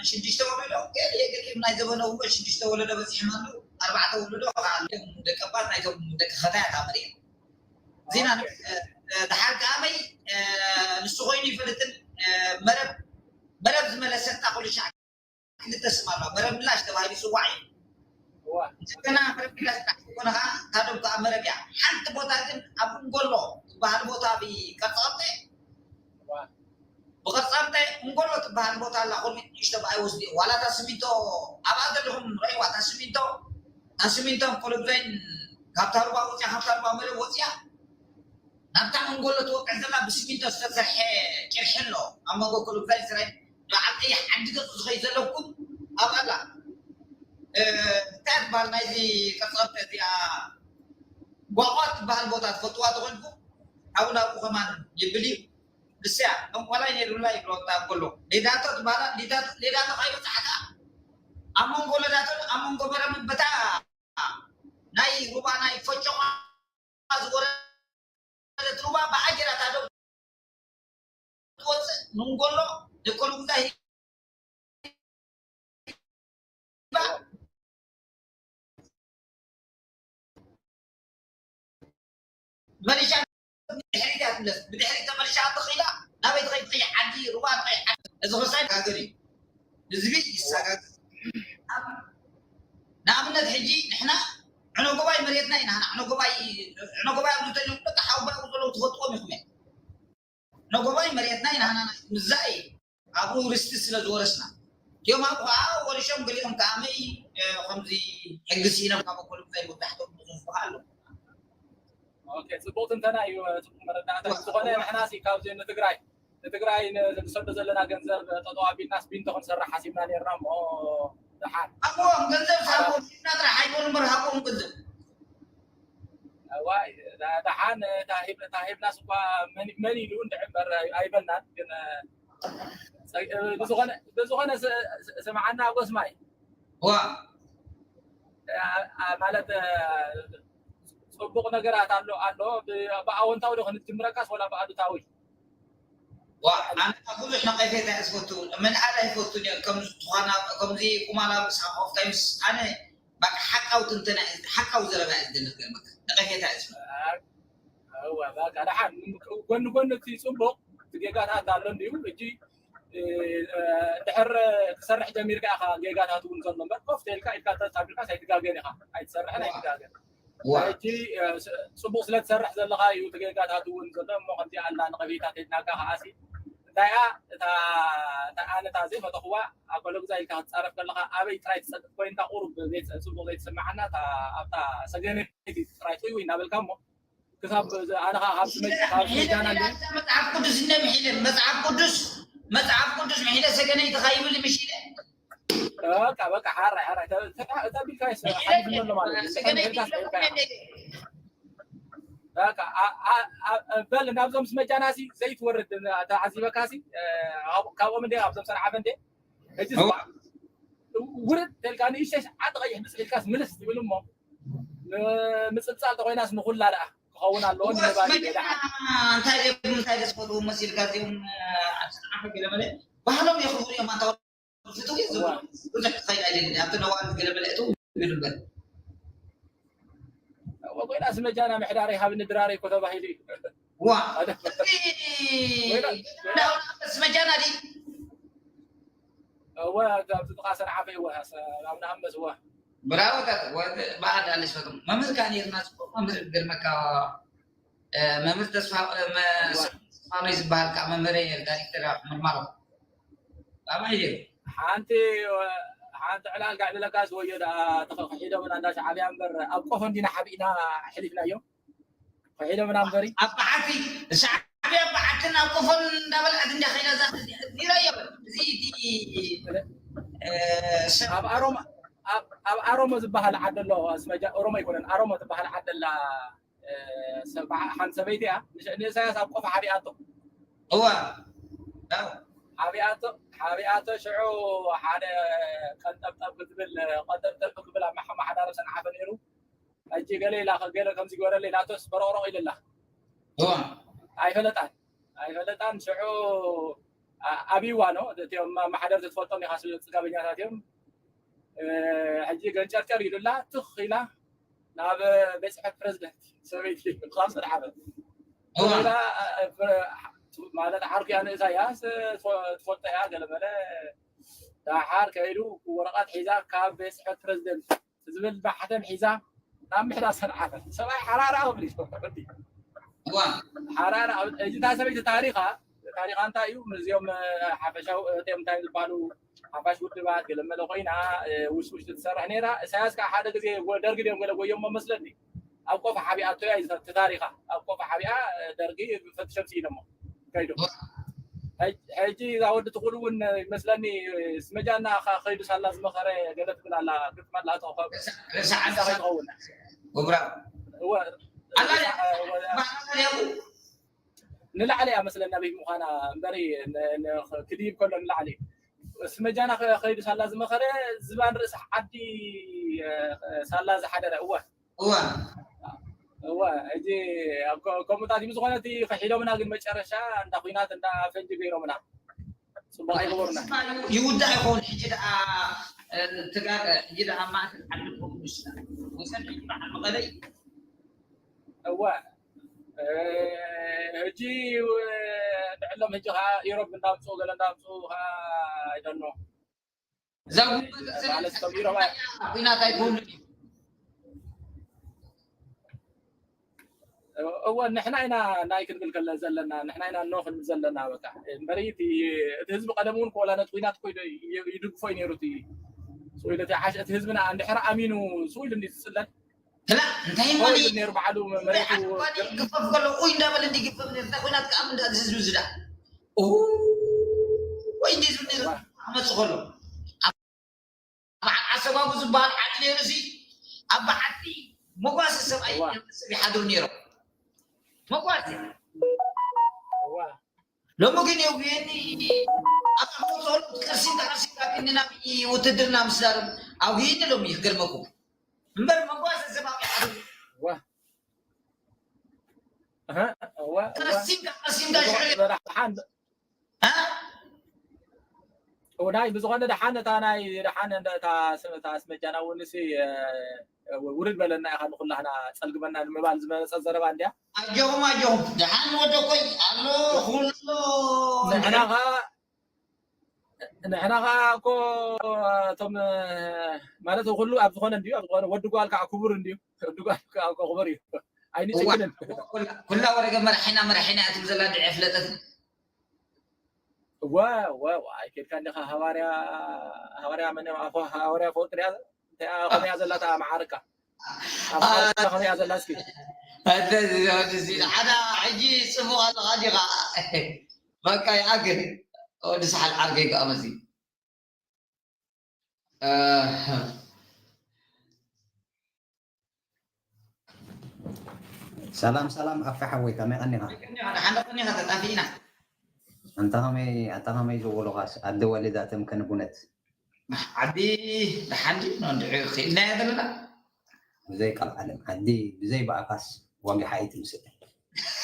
ሽዱሽተ ወለዶ ገለ ገሊኦም ናይ ዘበነ እውን ሽዱሽተ ወለዶ በፂሖም ኣለዉ። ኣርባዕተ ወለዶ ከዓ ኣለዉ። ደቂ ኣባት ናይቶም ደቂ ኸታያት ኣመሪኦም ዜና ድሓር ከኣመይ ንሱ ኮይኑ ይፈልጥን መረብ መረብ ዝመለሰታ ኩሉ ሻዕ ክልተ ስም ኣለዋ። መረብ ምላሽ ተባሂሉ ይፅዋዕ እዩ። እንደገና መረብ ምላሽ ጥራሕ ዘይኮነ ከዓ ታዶም ከዓ መረብ እያ። ሓንቲ ቦታ ግን ኣብ እንጎሎ ዝበሃል ቦታ ብቀርፃቕርፀ ብቐርፃምጠ እንጎሎ ትበሃል ቦታ ኣላ። ኮልሚት ንእሽቶ ብኣይ ወስዲ ዋላ እታ ስሚንቶ ኣብኣ ዘለኹም ረእይዋ እታ ስሚንቶ እታ ስሚንቶ ኮለጉዛይን ካብታ ሩባ ወፅያ ካብታ ሩባ መረብ ወፅያ ናብታ እንጎሎ ትወቅዕ ዘላ ብስሚንቶ ዝተሰርሐ ጭርሒ ኣሎ ኣብ መንጎ ኮለጉዛይን ስራይ በዓል ቀይሕ ዓዲ ገፁ ዝኸይ ዘለኩም ኣብ ኣላ እንታይ ትበሃል ናይዚ ቅርፃምጠ እዚኣ ጓቋ ትበሃል ቦታ ትፈልጥዋ ተኾንኩም ኣብኡ ናብኡ ከማን ይብል እዩ። ንስያ ጠንቆላይ ነይሩላ ይብሎ ክጣብ ከሎ ሌዳቶ ትበሃላ ሌዳቶ ካይበፅሓካ ኣብ መንጎ ሌዳቶን ኣብ መንጎ በረምን በታ ናይ ሩባ ናይ ፈጨቋ ዝወረደት ሩባ ብኣጀራታ ዶ ትወፅእ ንንጎሎ ንኮልጉዛ መሊሻ ብድሕሪት እያ ትምለስ። ብድሕሪት ተመሊሻ ትኽኢላ ናበይ ትኸይድ? ትኸይድ ዓዲ ሩባ ትኸይድ ዓዲ። እዚ ክሳይ ጋገር እዩ። ህዝቢ ይሰጋገር። ንኣብነት ሕጂ ንሕና ዕኖጎባይ መሬትና ኢና። ዕኖጎባይ ዕኖጎባይ ኣብ ዝተጀምሩ ደቂ ሓውባይ ዘለዉ ትፈልጥዎም ኢኹም እዮም። ዕኖጎባይ መሬትና ኢና። ንሕና ምዛይ ኣብኡ ርስቲ ስለ ዝወረስና እቲኦም ኣብኡ ከዓ ወሪሾም ገሊኦም ከዓመይ ከምዚ ሕጊ ስኢኖም ካብ ኣኮሎም ከይወዳሕቶም ብዙሕ ከዓ ኣለዉ። ጽቡቕ ትንተና እዩ። ጽቡቕ መረዳእታ እዩ። ዝኾነ ንሕና ሲ ካብዚ ንትግራይ ንትግራይ ንሰዶ ዘለና ገንዘብ ጠጠው ኣቢልናስ ቢንቶ ክንሰርሕ ሓሲብና ነርና እሞ ደሓን ሃብዎም ገንዘብ ሃብዎም ኢልና ጥራሕ ኣይኮኑ እምበር ሃብዎም ገንዘብ ዋይ ደሓን ታሂብናስ እኳ መን ኢሉ እንድዕ እምበር ኣይበልናን ግን ብዝኾነ ስምዓና ጎስማይ ዋ ማለት ፅቡቕ ነገራት ኣሎ ኣሎ ብኣወንታዊ ዶ ክንጅምረካስ ወላ ብኣሉታዊ ኣነ ብዙሕ ነቀፌታ እየ ዝፈቱ ምልዓል ኣይፈቱን እየ ከምዚ ቁማላ ምስ ሃፍ ታይምስ ኣነ በቃ ሓቃዊ ትንተና ሓቃዊ ዘረባ እየ ዝገልፅ ገርመካ ነቀፌታ እየ ዝፈቱ ደሓን ጎኒ ጎኒ እቲ ፅቡቕ እቲ ጌጋታት ኣሎ እንድዩ እጂ ድሕር ክሰርሕ ጀሚርካ ኢኻ ጌጋታት እውን ዘሎ እምበር ኮፍ ተልካ ኢልካ ተፃቢርካ ኣይትጋገን ኢኻ ኣይትሰርሕን ኣይትጋገን ሕጂ ፅቡቅ ስለትሰርሕ ዘለካ እዩ እቲ ጌጋታት እውን ዘሎ እሞ ከምዚ ኣላ ንቀቢታት ሄድናካ ከዓሲ እንታይ እያ እታ ኣነታ ዘይፈተኽዋ ኣብ ገለ ግዛ ኢልካ ክትፃረፍ ከለካ ኣበይ ጥራይ ትፀቅጥ ኮይንካ ቁሩብ ጽቡቅ ዘይትስምዓና ኣብታ ሰገነይቲ ጥራይ ጥይው እናበልካ እሞ ክሳብ ኣነ ከዓ ካብ ስመይ ካብ ስመይ ጃና እንደ መፅሓፍ ቅዱስ እነ ምሒለ መፅሓፍ ቅዱስ መፅሓፍ ቅዱስ ምሒለ ሰገነይቲ ከይብል ምሽ ኢለ በቃ በቃ ሓራይ ሓራይ ተቢልካ ሓሊፍነሎ ማለት እዩ ሰገነይቲ በል ናብዞም ስመጃናሲ ዘይትወርድ ተዓዚበካሲ ካብኦም እንደ ኣብዞም ሰንዓፈ እንደ ሕጂ ውርድ ተልካ ንእሽተይ ዓዲ ቀይሕ ብፅሕ ኢልካስ ምልስ ትብል እሞ ምፅልፃል ተኮይናስ ንኩላ ደኣ ክኸውን ኣለዎ ንባል እንታይ እንታይ ደስፈትዎ መሲልካ እዚኦም ኣብ ዝፀሓፈ ገለ መለ ባህሎም የኽብሩ እዮም ኣንታ ፍትው እዩ ዝብሉ ብዙሕ ክኸይድ ኣይደልን ኣብቲ ነዋት ገለ መለ እትው ይብል እምበር ኮይና ስመጃና ምሕዳር ይሃብኒ ድራር እኮ ተባሂሉ እዩ ዋ ስመጃና ድዩ እወ ኣብቲ ጥቃ ሰንዓፈ ይወ ኣብ ንኣንበስ እወ ብራወታት በዓል ዳለሽ ፈቶም መምህር ከኣ ነርና ጽቡቅ መምህር ገርመካ መምህር ተስፋኖይ ዝበሃል ከዓ መምህር ዳይሬክተር ምርማሮ ኣባይ ነሩ ሓንቲ ሓንቲ ዕላል ጋዕ ብለካ ዝወዮ ክሒዶምና እንዳ ሻዕብያ እምበር ኣብ ቆፎ እንዲና ሓቢእና ሕሊፍናዮም ክሒዶምና እምበሪ ኣብ በዓቲ ሻዕብያ በዓትን ኣብ ቆፎን እንዳበልዐት እንዳ ከይዳ ዛ ኒራ እያ እዚ እቲ ኣብ ኣሮማ ኣብ ኣሮሞ ዝበሃል ዓዲ ኣሎ ስመጃ ኦሮሞ ኣይኮነን ኣሮሞ ዝበሃል ዓዲ ኣላ ሓንቲ ሰበይቲ እያ ንእሳያስ ኣብ ቆፎ ሓቢኣቶ እዋ ሓቢኣቶ ሓቢኣቶ ሽዑ ሓደ ቀንጠብጠብ ክትብል ቀንጠብጠብ ክብል ኣብ ማሓዳረ ሰንዓፈ ነይሩ ሕጂ ገለ ኢላ ገለ ከምዚ ገበረለይ ናቶስ በረቕረቕ ኢልላ ኣይፈለጣን ኣይፈለጣን ሽዑ ኣብይዋ ነው እቲኦም ማሕደር ዝትፈልጦም ኢኻ ጽጋበኛታት እዮም ሕጂ ገንጨርጨር ኢሉላ ትኽ ኢላ ናብ ቤት ጽሕፈት ፕሬዚደንት ሰበይቲ ካብ ስራሕ ማለት ዓርኩ እያ ንእሳያስ ትፈልጦ እያ ገለመለ ዳሓር ከይዱ ወረቐት ሒዛ ካብ ቤት ጽሕፈት ፕሬዚደንት ዝብል ማሕተም ሒዛ ናብ ምሕዳር ሰንዓፈ ሰብኣይ ሓራራ ክብል እዩ ወዲ ሓራራ ሕጂ እታ ሰበይቲ ታሪኻ ታሪኻ እንታይ እዩ ምስዚኦም ሓፈሻዊ እቲኦም እንታይ ዝበሃሉ ሓፋሽ ውድባት ገለመለ ኮይና ውሽውሽ ትሰርሕ ነይራ እሳያስ ከዓ ሓደ ግዜ ደርጊ ድዮም ገለ ጎየሞ መስለኒ ኣብ ቆፋ ሓቢኣቶ እያ ትታሪኻ ኣብ ቆፋ ሓቢኣ ደርጊ ፈትሸም ስኢኖሞ ከይዱ ሕጂ እዛ ወዲ ትኹሉ እውን ይመስለኒ ስመጃና ከይዱ ሳላ ዝመኸረ ገለ ትብል ኣላ ግጥማ ኣላ ተኸ ርሳዓት ከይትኸውን ወብራ እወ ኣላ ንላዕሊ እያ መስለኒ ኣበይ ምዃና እምበሪ ክድይብ ከሎ ንላዕሊ ስመጃና ከይዱ ሳላ ዝመኸረ ዝባን ርእሲ ዓዲ ሳላ ዝሓደረ እወ እዋ እወ ሕጂ ከምኡታት ብዝኾነ እቲ ከሒዶምና ግን መጨረሻ እንዳ ኩናት እንዳ ፈንጂ ገይሮምና ፅቡቅ ኣይገበሩና ይውዳእ ይኸውን ሕጂ ደኣ ትጋር ሕጂ ደኣ ማእከል ዓዲ ኮሙኒስት ወሰን ሕጂ በዓል መቐለይ እወ ሕጂ ንዕሎም ሕጂ ከዓ ኢሮብ እንዳምፅኡ ገለ እንዳምፅኡ ከዓ ኣይደኖ እዛ ጉንበት ማለት ከም ኢሮብ ኣይ- ኩናት ኣይኮኑን እዩ እወ ንሕና ኢና ናይ ክንብል ከለ ዘለና ንሕና ኢና ኖ ክንብል ዘለና በቃ እምበሪ እቲ እቲ ህዝቢ ቀደም እውን ኮላ ነቲ ኩናት ኮይዶ ይድግፎ እዩ ነይሩ እቲ ስኢሉ እቲ ሓሽ እቲ ህዝብና እንድሕር ኣሚኑ ስኢሉ እንዲ ዝፅለል ክላ እንታይ ማለት እዩ ነይሩ ባዕሉ መሬቱ ግፈፍ ከሎ ኡይ እንዳበለ እንዲ ግፈፍ ነይሩ እንታይ ኩናት ከኣ እንዳ ህዝቢ ዝዳ ወይ እንዴ ዝብል ነይሩ። ክመፅእ ከሎ ኣብ በዓል ዓሰባቡ ዝበሃል ዓዲ ነይሩ። እዚ ኣብ በዓቲ መጓሰ ሰብኣይ ሰብ ይሓድሩ ነይሮም። መጓሰ ሎሚ ግን የጉየኒ። ኣብ ኣኽሱም ቅርሲ እንዳ ቅርሲ ካብ እኒ ናብ ውትድርና ምስዳርም ኣጉየኒ ሎሚ። ይገርመኩም እምበር መጓሰ ሰብ ኣብ ይሓድሩ። እዋ እዋ ቅርሲንካ ቅርሲንካ ሽዕል ደሓን ናይ ብዝኾነ ደሓን እታ ናይ ደሓን እታ ስመጃና እውን ሲ ውርድ በለና ኢኻ ንኩላህና ጸልግመና ንምባል ዝመጸ ዘረባ እንድያ። ኣጆኹም ኣጆኹም ደሓን ወደኮይ ኣሎ ኩሎ ንሕና ኸ ንሕና ኸ እኮ እቶም ማለት ኩሉ ኣብ ዝኾነ እንድዩ ኣብ ዝኾነ ወዲ ጓል ከዓ ክቡር እንድዩ ወዲ ጓል ከዓ እኮ ክቡር እዩ ኣይንጭክንን። ኩላ ወረገ መራሒና መራሒና እያ ትብል ዘላ ድዒ ፍለጠት እወ እወ ኣይኬድካ እንዲኻ ሃዋርያ ሃዋርያ መን እዮም ኣፎ ሃዋርያ ፎቅ ሪያ እንታይ ከመያ ዘላ ተኣ መዓርካ ኣብ መዓርካ ከመያ ዘላ እስኪ ሓደ ሕጂ ጽቡቕ ኣለኻ ዲኻ በቃ ይኣክል ወዲ ሰሓል ዓርከይ ከኣ መሲ ሰላም ሰላም ኣፈ ሓወይ ከመይ ቀኒኻ? ሓንደ ቀኒኻ ተጣፊእና ኣንታ ከመይ ኣንታ ከመይ ዝብሉኻስ ኣደ ወሊዳ ተምከን ቡነት ዓዲ ደሓን ድዩ ንድዒ ክኢልናዮ ዘለና ብዘይ ቃል ዓለም ዓዲ ብዘይ ብኣካስ ዋጊሓ ኣይትምስል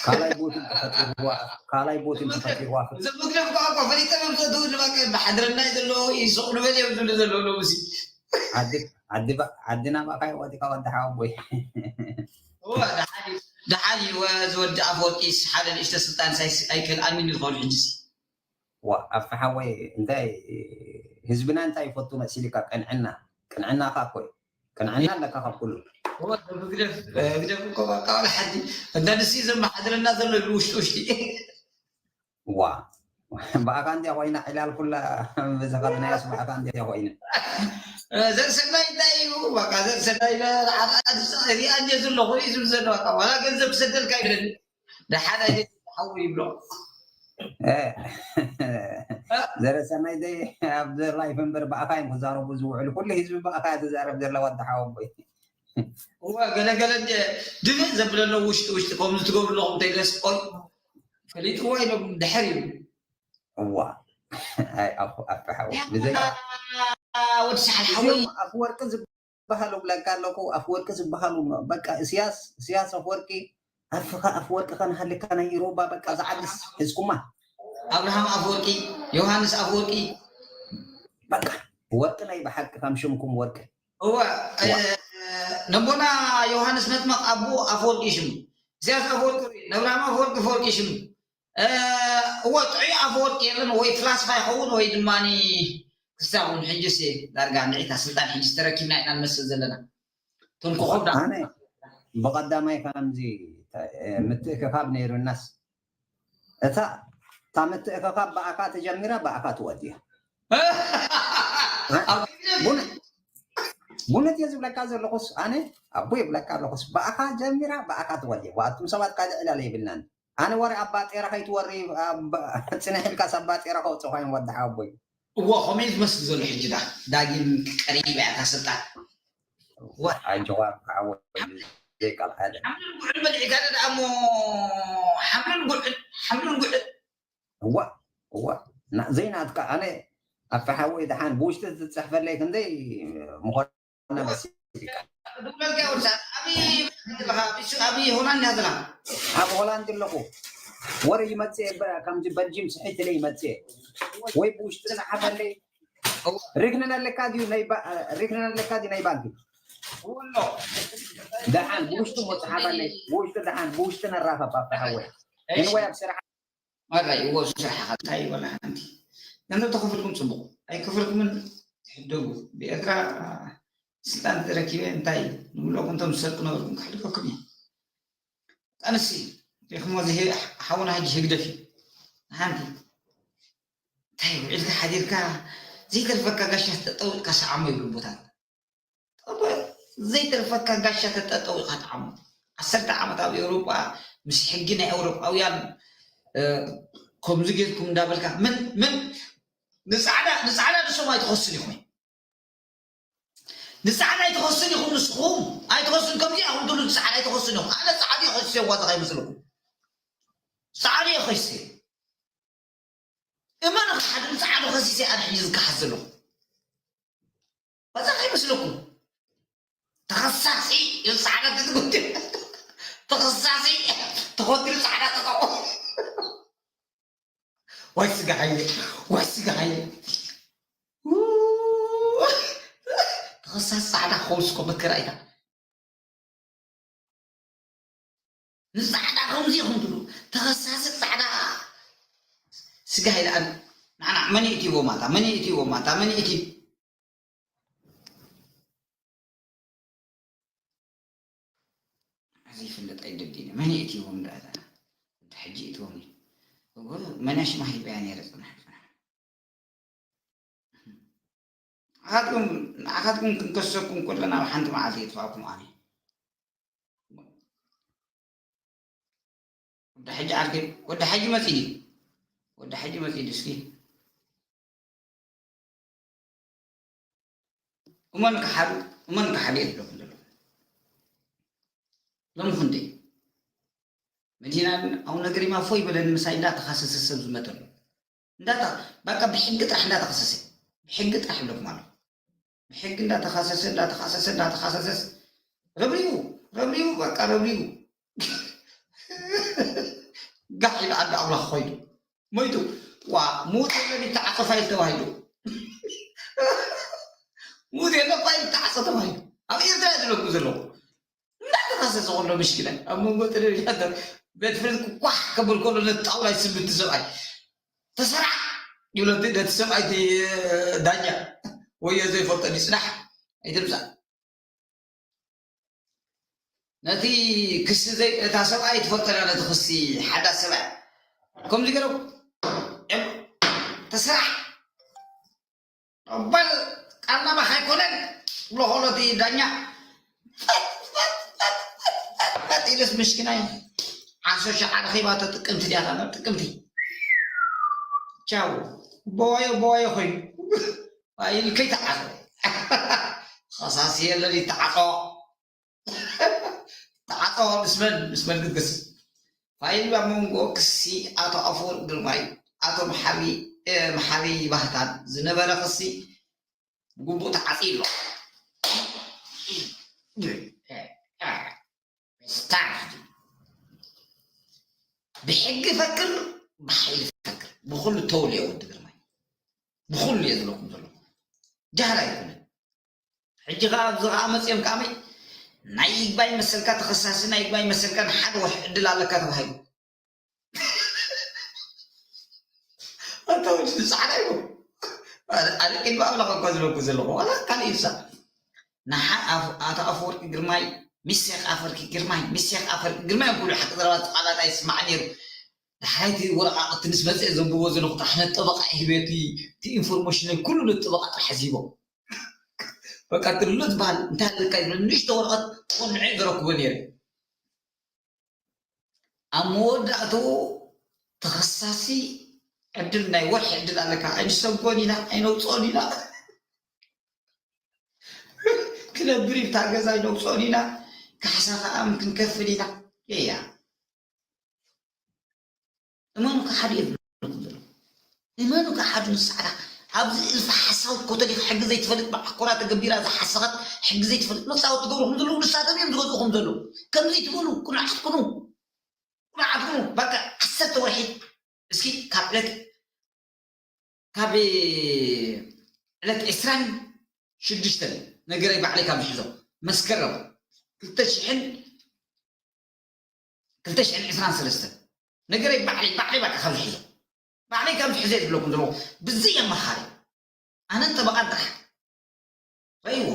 ካልኣይ ቦትን ተፈጢርዋ ካልኣይ ቦትን ተፈጢርዋ እዞም መግደፍ ከዓ እኮ ፈሊጠ መምሰቱ ንባቀ ብሓድረና እዩ ዘለዎ ይስቕ ንበል እዮም ዝብሉ ዘለዉ ሎምሲ ዓዲ ዓዲ ዓዲ ናባኻ ይወጢካ ወዲ ሓወቦይ እወ ደሓን እዩ ደሓን እዩ ዝወዲ ኣፈወርቂስ ሓደ ንእሽተ ስልጣን ሳይስ ኣይክል ኣሚን ዝኸውን ሕጅሲ ዋ ኣፈ ሓወይ እንታይ ህዝብና እንታይ ይፈቱ መሲልካ ቅንዕና ቅንዕናኻ እኮ እዩ ቅንዕና ኣለካ ካብ ኩሉ ግደፍ ግደፍ እኮ በቃ ወላ ሓዲ እንዳ ንስ ዘመሓድረና ዘሎ ኢሉ ውሽጢ ውሽጢ ዋ ብኣኻ እንዲያ ኮይና ዕላል ኩላ ብዝኸድናዮስ ብኣኻ እንዲያ ኮይና ዘርሰናይ እንታይ እዩ በቃ ዘርሰናይ ሪኣ እንደ ዘለኹ እዩ ዝብል ዘሎ በቃ ዋላ ገንዘብ ክሰደልካ ይብለኒ ደሓን ኣይደል ሓዊ ይብሎ ዘረሰናይ ዘይ ኣብ ላይፍ እምበር ብኣኻ እዮም ክዛረቡ ዝውዕሉ ኩሉ ህዝቢ ብኣኻ እያ ትዛረብ ዘላ ወዲ ሓወቦይ እዋ ገለገለ እንደ ድምእ ዘብለሎ ውሽጢ ውሽጢ ከምዚ ትገብሩ ኣለኹም ተይለስ ቆይ ፈሊጥዎ ኢሎም ድሕር እዩ እዋ ኣይ ኣፉ ኣፈ ሓወይ ብዘይ ወዲ ሰሓል ሓወይ እዚኦም ኣፍወርቂ ዝበሃሉ ብለካ ኣለኩ ኣፍወርቂ ዝበሃሉ በቃ እስያስ እስያስ ኣፍወርቂ ኣፍኻ ኣፍወርቂ ከነሃልካ ናይ ኢሮባ በቃ ዝዓድስ ሕዝኩማ ኣብርሃም ኣፍወርቂ ዮሃንስ ኣፍወርቂ በቃ ወርቂ ናይ ብሓቂ ከም ሽምኩም ወርቂ እወ ነቦና ዮሃንስ መጥመቕ ኣቦ ኣፈወርቂ ሽሙ እስያስ ኣፈወርቂ ነብርሃም ኣፈወርቂ ፈወርቂ ሽሙ እወ ጥዑይ ኣፈወርቂ የለን ወይ ፍላስፋ ይኸውን ወይ ድማ ክሳብ እውን ሕጅስ ዳርጋ ንዒታ ስልጣን ሕጅስ ተረኪብና ኢና ንመስል ዘለና እቶም ኮኸብ ኣነ ብቐዳማይ ከምዚ ምትእክኻብ ነይሩናስ እታ እታ ምትእክኻብ ብኣኻ ተጀሚራ ብኣኻ ትወድያ ቡነት እየ ዝብለካ ዘለኹስ ኣነ ኣቦ ይብለካ ኣለኹስ ብኣኻ ጀሚራ ብኣኻ ትወድያ ዋኣቱም ሰባት ካልእ ዕላል የብልናን ኣነ ወረ ኣብ ባጤራ ከይትወሪ ጽንሕ ኢልካስ ኣብ ባጤራ ከውፅእኻ እዮም ወዲ ሓወቦይ። እዎ ከምኡ እዩ ዝመስል ዘሎ ሕጂ ዳ ዳጊም ቀሪባ እያ እታ ስልጣን። ኣጆኻ ሓወይ ዘይቃል ሓደ። ሓምልን ጉዕን በሊዕካ ዶ ደኣ እሞ ሓምልን ጉዕን ሓምልን ጉዕን። እዋ እዋ ዘይናትካ ኣነ ኣፈ ሓወይ ደሓን ብውሽጢ ትፅሕፈለይ ክንደይ ምኾነ ኣብ ሆላንድ ኣለኹ። ወረ ይመፅእ ከምዚ በልጂም ስሒት ኢለ ይመፅእ ወይ ብውሽጢ ፀሓፈለይ ሪክነን ኣለካ ድዩ ሪክነን ኣለካ ድዩ ናይ ባንኪ ደሓን ብውሽጢ ሞ ፀሓፈለይ ብውሽጢ ደሓን ብውሽጢ ነራኸብ ኣባሓወይ ወይ ኣብ ስራሕ ኣራይ እዎ ስራሕኻ እንታይ ይበላ ሓንቲ ገንዘብ ተኸፍልኩም ፅቡቕ ኣይከፈልኩምን ትሕደጉ ብኤርትራ ስልጣን ተረኪበ እንታይ ንምልኦም እንቶም ዝሰርቁ ነበርኩም ክሕልፈኩም እየ ኣነሲ ሪኽሞ እዚ ሓውና ሕጂ ህግደፍ እዩ ሓንቲ እንታይ ውዒልካ ሓዲርካ ዘይተርፈካ ጋሻ ተጠውጥካ ሰዓሞ ይብሉ ቦታት ዘይተርፈካ ጋሻ ተጠጠው ኢኻ ትዓሞ። ዓሰርተ ዓመት ኣብ ኤውሮጳ ምስ ሕጊ ናይ ኤውሮጳውያን ከምዚ ጌርኩም እንዳበልካ ምን ምን ንጻዕዳ ንጻዕዳ ንሶም ኣይትኸሱን ኢኹም። ንጻዕዳ ኣይትኸሱን ኢኹም። ንስኹም ኣይትኸሱን። ከምዚ ኢኹም ትብሉ ንጻዕዳ ኣይትኸሱን ኢኹም። ኣነ ጻዕዳ ይኸሱ ዋዛ ከይመስለኩም። ጻዕዳ ይኸሱ እመን ሓደ ንጻዕዳ ከሲሰ ኣነ ሕጂ ዝከሓስ ዘለኹ በዛ ከይመስለኩም። ተኸሳሲ እዩ ጻዕዳ ትዝጉድ። ተኸሳሲ ተኸትሉ ጻዕዳ ተጠቑ። ወይ ስጋ ሓየ፣ ወይ ስጋ ሓየ። ተኸሳሲ ጻዕዳ ክኸውስ እኮ መከራ እያ። ንጻዕዳ ከምዚ ኢኹም ትብሉ። ተኸሳሲ ጻዕዳ ስጋ ኢለ ኣን-፣ ንዓና መን ይእትይዎ ማታ? መን ይእትይዎ ማታ? መን ይእትዩ? እዚ ይፍለጥ ኣይደልን። መን ይእትይዎም ደኣ እዛ? ወዲ ሕጂ ይእትዎም እዩ። እወ፣ መን ኣሽማ ሂበያ ነይረ ጽናሕ፣ ጽናሕ። ንዓኻትኩም፣ ንዓኻትኩም ክንከሰኩም ከለና ኣብ ሓንቲ መዓልቲ የጥፋእኩም ኣነ። ወዲ ሓጂ ዓርከይ፣ ወዲ ሓጂ መጺኡ ድዩ? ወዲ ሓጂ መጺኡ ድዩ? እስኪ እመን ክሓዱ፣ እመን ክሓዱ እየ ዝብለኩም ዘለኹ። ሎሚ ክንደይ መዲና ኣቡነ ገሪማ ፎይ በለኒ ምሳይ እንዳተኻሰሰ ሰብ ዝመተሉ። እንዳታ-፣ በቃ ብሕጊ ጥራሕ እንዳተኸሰሰ። ብሕጊ ጥራሕ ይብለኩም ኣለኹ። ብሕጊ እንዳተኻሰሰ፣ እንዳተኻሰሰ፣ እንዳተኻሰሰስ ረብሪቡ፣ ረብሪቡ፣ በቃ ረብሪቡ። ጋሕ ኢሉ ዓዲ ኣምላኽ ኾይኑ። ሞይቱ። ዋ፣ ሙት የለን ይተዓጸ ፋይል ተባሂሉ። ሙት የለን ፋይል ይተዓጸ ተባሂሉ። ኣብ ኤርትራ እየ ዝብለኩም ዘለኹ። እንዳተኸሰሰ ከሎ ምሽኪና ኣብ መንጎ ቴሌቪዥን ቤት ፍርዲ ኳሕ ከብል ከሎ ነቲ ጣውላ ይስብት ሰብኣይ። ተሰራዕ ይብሎ እቲ ነቲ ሰብኣይ እቲ ዳኛ። ወዮ ዘይፈልጦ ድዩ ጽናሕ ኣይትምጻእ። ነቲ ክሲ ዘይ-፣ እታ ሰብኣይ ትፈልጦ እያ ነቲ ክሲ ሓዳስ ሰብኣይ። ከምዚ ገይሮም፣ እም፣ ተሰራሕ። በል ቃል ናባኻ ኣይኮነን ብሎ ከሎ እቲ ዳኛ፣ ፈጥ፣ ፈጥ፣ ፈጥ፣ ፈጥ፣ ፈጥ፣ ፈጥ ኢሉስ ምስኪናይ ዓሰርተ ሸዓ ረኺባቶ ጥቅምቲ ድያ እታ ጥቅምቲ። ቻው። በዋዮ፣ በዋዮ ኮይኑ። ፋይል ከይተዓጸወ። ኸሳሲ የለን ይተዓጾ። ተዓጸወ ምስ መን? ምስ መን ክትክስ? ፋይል ኣብ መንጎ ክሲ ኣቶ ኣፈወርቂ ግርማይ፣ ኣቶ መሓሪ፣ እ፣ መሓሪ ባህታን ዝነበረ ክሲ ብግቡእ ተዓጽዩ ኣሎ። ስታፍ ብሕጊ ፈክር፣ ብሓይሊ ፈክር። ብኹሉ ተውልዮ ወዲ ግርማይ። ብኹሉ እየ ዝብለኩም ዘለኹ። ጃህል ኣይኮነን። ሕጂ ኸዓ ኣብዚ ኸዓ መፅዮም ከዓመይ ናይ ይግባይ መሰልካ ተኸሳሲ፣ ናይ ይግባይ መሰልካ ንሓደ ወርሒ ዕድል ኣለካ ተባሂሉ። ኣታ ወዲ ጻዕዳ እዩ። ኣነ፣ ኣነ ቅድሚ ኣምላኽ እኳ ዝብለኩ ዘለኹ፣ ዋላ ካልእ ይብሳ። ንሓ-፣ ኣፍ-፣ ኣቶ ኣፈወርቂ ግርማይ፣ ሚስቴክ ኣፈወርቂ ግርማይ፣ ሚስቴክ ኣፈወርቂ ግርማይ እዮም ክብሉ ሓቂ ዘረባ እቲ ቃላት ኣይስማዕ ነይሩ። ዳሕራይ እቲ ወረቓቕቲ ምስ መጽአ ዘንብቦ ዘለኹ ጥራሕ ነቲ ጠበቓ ይህበ፣ እቲ፣ እቲ ኢንፎርሜሽነይ ኩሉ ነቲ ጠበቓ ጥራሕ ዚቦ። በቃ ትሉ ዝበሃል እንታይ ኣለካ ይብለኒ፣ ንእሽቶ ወረቐት ቆንዐ ዘረክቦ ነይረ። ኣብ መወዳእትኡ ተኸሳሲ ዕድል ናይ ወርሒ ዕድል ኣለካ፣ ኣይንሰጎን ኢና፣ ኣይነውፅኦን ኢና። ክነብር እዩ፣ እታ ገዛ ኣይነውፅኦን ኢና፣ ካሕሳ ከዓ ክንከፍል ኢና። የያ። እመኑ፣ ክሓዱ እዮም ዝብለኩም ዘለዉ። እመኑ፣ ክሓዱ ንሳዕዳ። ኣብዚ እልፊ ሓሳዊት ኮተሊክ ሕጊ ዘይትፈልጥ ብዓኮራ ተገቢራ ዝሓሰኸት ሕጊ ዘይትፈልጥ መጻወቲ ትገብርኹም ዘለዉ ንሳቶም እዮም ዝገዝኡኹም ዘለዉ። ከምዚ ትበሉ፣ ቅኑዓት ኩኑ። ቅኑዓት ኩኑ። በቃ ዓሰርተ ወርሒ እስኪ ካብ ዕለት፣ ካብ ዕለት ዕስራን ሽዱሽተን ነገረይ ባዕለይ ካብ ዝሕዞ መስከረም ክልተ ሽሕን ክልተ ሽሕን ዕስራን ሰለስተን ነገረይ ባዕለይ፣ ባዕለይ በቃ ካብ ዝሕዞ፣ ባዕለይ ካብ ዝሕዞ እየ ዝብለኩም ዘለኹ። ብዘይ ኣማኻሪ ኣነን ጠበቓን ጥራሕ ረእይዎ።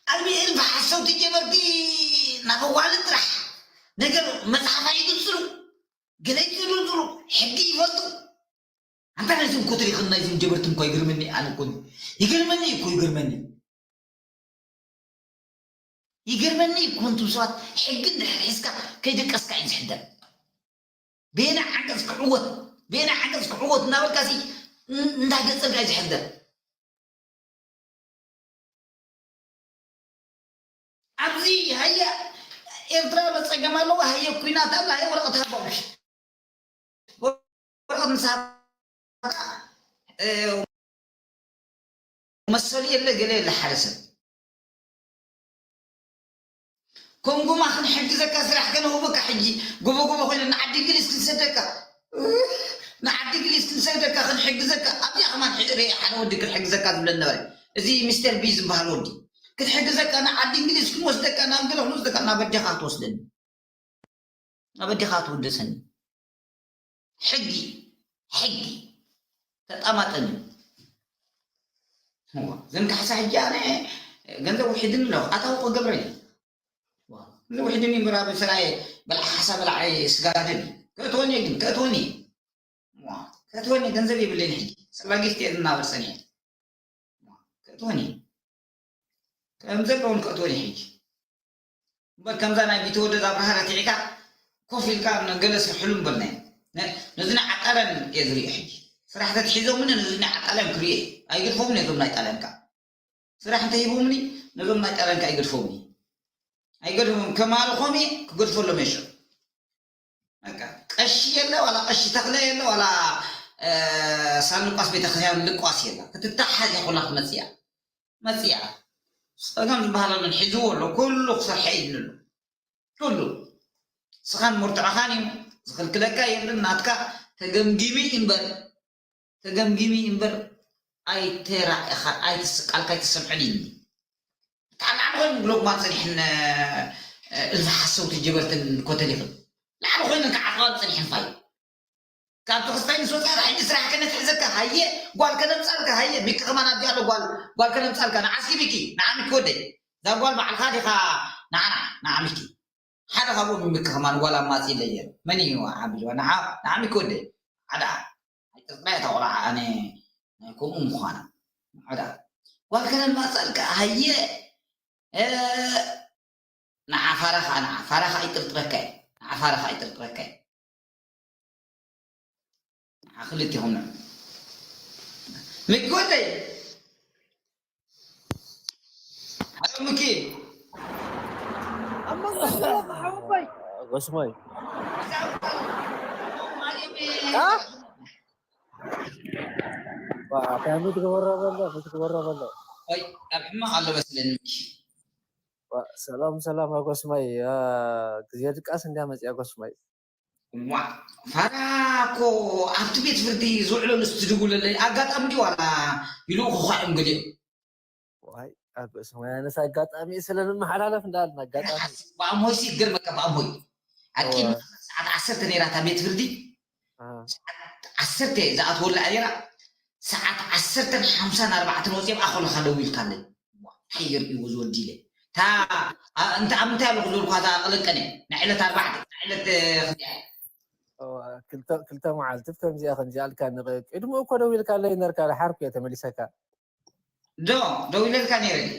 ኣልሚ እልፊ ሓሰውቲ ጀበርቲ ናብ ኣዋልድ ጥራሕ ነገር መጽሓፍ ኣይግጽሉ፣ ገለ ይጽሉ፣ ሕጊ ይፈልጡ። ኣንታ ናይዞም ኮተሪኽን ናይዞም ጀበርትን እኳ ይገርመኒ፣ ኣነ እኮ ይገርመኒ እኮ፣ ይገርመኒ። ይገርመኒ እኮ፣ እንቱም ሰባት ሕጊ እንድሕር ሒዝካ ከይደቀስካ እዩ ዝሕደር። በየናይ ዓንዲ ሓገዝ ክዕወት፣ በየናይ ሓገዝ ክዕወት እናበልካ ሲ ን- እንዳገጸልካ እዩ ዝሕደር። ኣብዚ ሃየ ኤርትራ ጸገም ኣለዋ፣ ሃየ ኩናት ኣላ፣ ሃየ ወረቐት ሃቦም። ወረቐት ምስ ሃብካ፣ እ፣ መሰሉ የለ፣ ገለ የለ። ሓደ ሰብ ኮንጎማ ክንሕግዘካ፣ ስራሕ ከነውበካ፣ ሕጂ ጎቦ ጎቦ ኮይነ ንዓዲ እንግሊዝ ክንሰደካ፣ ንዓዲ እንግሊዝ ክንሰደካ፣ ክንሕግዘካ። ኣብዚኣ ከማን ርኤ ሓደ ወዲ ክንሕግዘካ ዝብለ ነበረ። እዚ ሚስተር ቢ ዝበሃል ወዲ፣ "ክንሕግዘካ፣ ንዓዲ እንግሊዝ ክንወስደካ፣ ናብ ገለ ክንወስደካ፣ ናብ ኣዴኻ ክትወስደኒ፣ ናብ ኣዴኻ ክትውደሰኒ። ሕጊ፣ ሕጊ ተጣማጠኒ። እዋ፣ ዘን ካሕሳ ሕጂ ኣነ ገንዘብ ውሒድኒ ኣለኹ፣ ኣታዊ ክገብረኒ። እዋ፣ ገንዘብ ውሒድኒ እምበር ኣብ ስራየ በልዓ ሓሳ በልዓ ስጋ ደል። ከእትወኒ ግን፣ ከእትወኒ። እዋ፣ ከእትወኒ ገንዘብ የብለይን ሕጂ። ሰላጊስት እየ ዝናበር ጸኒሐ። ከእትወኒ። ከም ዘለውን ከእትወኒ ሕጂ። እምበር ከምዛ ናይ ቢተወደድ ኣብርሃ ረቲዕካ ኮፍ ኢልካ ንገለ ስርሕሉ እምበልናዮ። ነ-፣ ነዚ ናይ ዓቃለን እየ ዝሪኦ ሕጂ። ስራሕ ተትሒዞምኒ ነዚ ናይ ዓቃለን ክሪኦ እየ። ኣይገድፎምን እየ እዞም ናይ ጣልያን ከኣ። ስራሕ እንተሂቦምኒ ነዞም ናይ ጣልያን ከኣ ኣይገድፎምን እየ። ኣይገድፎም፣ ከማልኾም እየ፣ ክገድፈሎም እየ ሽዑ። በቃ፣ ቀሺ የለ ዋላ ቀሺ ተኽለ የለ ዋላ፣ እ፣ ሳንቋስ ቤተክርስትያን ልቋስ የለ። ክትተሓዝ እያ ኩላ ክትመጽእ እያ። መጽእ እያ። ጸገም ዝበሃል ኣለን ሒዝዎ ኣሎ። ኩሉ ክሰርሐ እዩ ዝብል ኣሎ። ኩሉ። ስኻን መርትዖኻን እዩ። ዝኽልክለካ የብልን። ናትካ ተገምጊሚ እምበር፣ ተገምጊሚ እምበር ኣይተራእኻ-፣ ኣይትስ-፣ ቃልካ ኣይተሰምዐን እዩ። ብጣዕሚ ላዕሊ ኮይኑ ብሎክ ማን ጸኒሕን፣ እ፣ እልፊ ሓሰውቲ ጀበርትን ኮተሊኽን። ላዕሊ ኮይነን ክዓጥቓ ጸኒሐን ፋይ። ካብ ተኽስታይ ምስ ወጻእካ ሕጂ ስራሕ ከነትሕዘካ፣ ሃየ፣ ጓል ከነምጻልካ፣ ሃየ፣ ሚኪ ከማን ኣብዚኣ ኣሎ፣ ጓል፣ ጓል ከነምጻልካ፣ ንዓስኪ ሚኪ፣ ንዓ ሚኪ ወደይ። እዛ ጓል ባዕልኻ ዲኻ፣ ንዓ፣ ንዓ፣ ንዓ ሚኪ። ሓደ ካብኦም እዩ ሚኪ ከማን ጓል ኣማጺእለይ ነይሩ። መን እዩ ዓቢልዋ? ንዓ፣ ንዓ ሚኪ ወደይ። ሓደ፣ ኣይጥርጥራ እታ ቆልዓ ኣነ ናይ ከምኡ ምዃና። ሓደ፣ ጓል ከነምጻልካ፣ ሃየ፣ እ፣ ንዓ ፋራ ኸኣ፣ ንዓ ፋራ ኸኣ ይጥርጥረካ እዩ። ንዓ ፋራ ኸኣ ይጥርጥረካ እዩ። ንዓ ክልቲኹም ንዑ። ምኪ ወደይ። ሃሎ ምኪ። ኣብ መንጎ ሓወቦይ። ጎስሞይ። አ? ዋ፣ እንታይ ምትግበሮ በሎ፣ ምትግበሮ በሎ። ወይ፣ ኣብ ሕማቕ ኣሎ መስለኒ። ዋ፣ ሰላም፣ ሰላም፣ ኣጎስማይ። አ፣ ግዜ ድቃስ እንድያ መጽያ፣ ኣጎስማይ። ዋ፣ ፋራ እኮ ኣብቲ ቤት ፍርዲ ዝውዕለሉ ዝትድውለለይ ኣጋጣሚ ድዩ ዋላ ይልእኹኻ እዮም ገሊኦም? ዋይ፣ ኣጎስማይ፣ ኣነስ ኣጋጣሚ እዩ ስለ ንመሓላለፍ እንዳበልና ኣጋጣሚ። ሓስ-፣ ብኣምሆይ ሲ ይገርመካ፣ ብኣምሆይ። ኣቂም እወ። ሰዓት ዓሰርተ ነይራ እታ ቤት ፍርዲ። አ። ሰዓት ዓሰርተ ዝኣትወላ ነይራ። ሰዓት ዓሰርተን ሓምሳን ኣርባዕተን ወፂኦም ኣኸለኻ ደው ኢልካለይ። ዋ፣ እንታይ ገርክዎ ዝወዲ ኢለ። እታ፣ አ፣ እንተ-፣ ኣብ ምንታይ ኣለኹ ዝበልኳ እታ ቅልቅል እየ። ናይ ዕለት ኣርባዕተ፣ ናይ ዕለት፣ እ፣ ክንደይ እያ? እወ፣ ክልተ፣ ክልተ መዓልቲ ከምዚኣ፣ ከምዚኣ ኣልካ ንቕ-፣ ቅድሚኡ እኮ ደው ኢልካለይ ነርካ፣ ደሓር እኮ እየ ተመሊሰካ። ዶ፣ ደው ኢለልካ ነይረ ድዩ?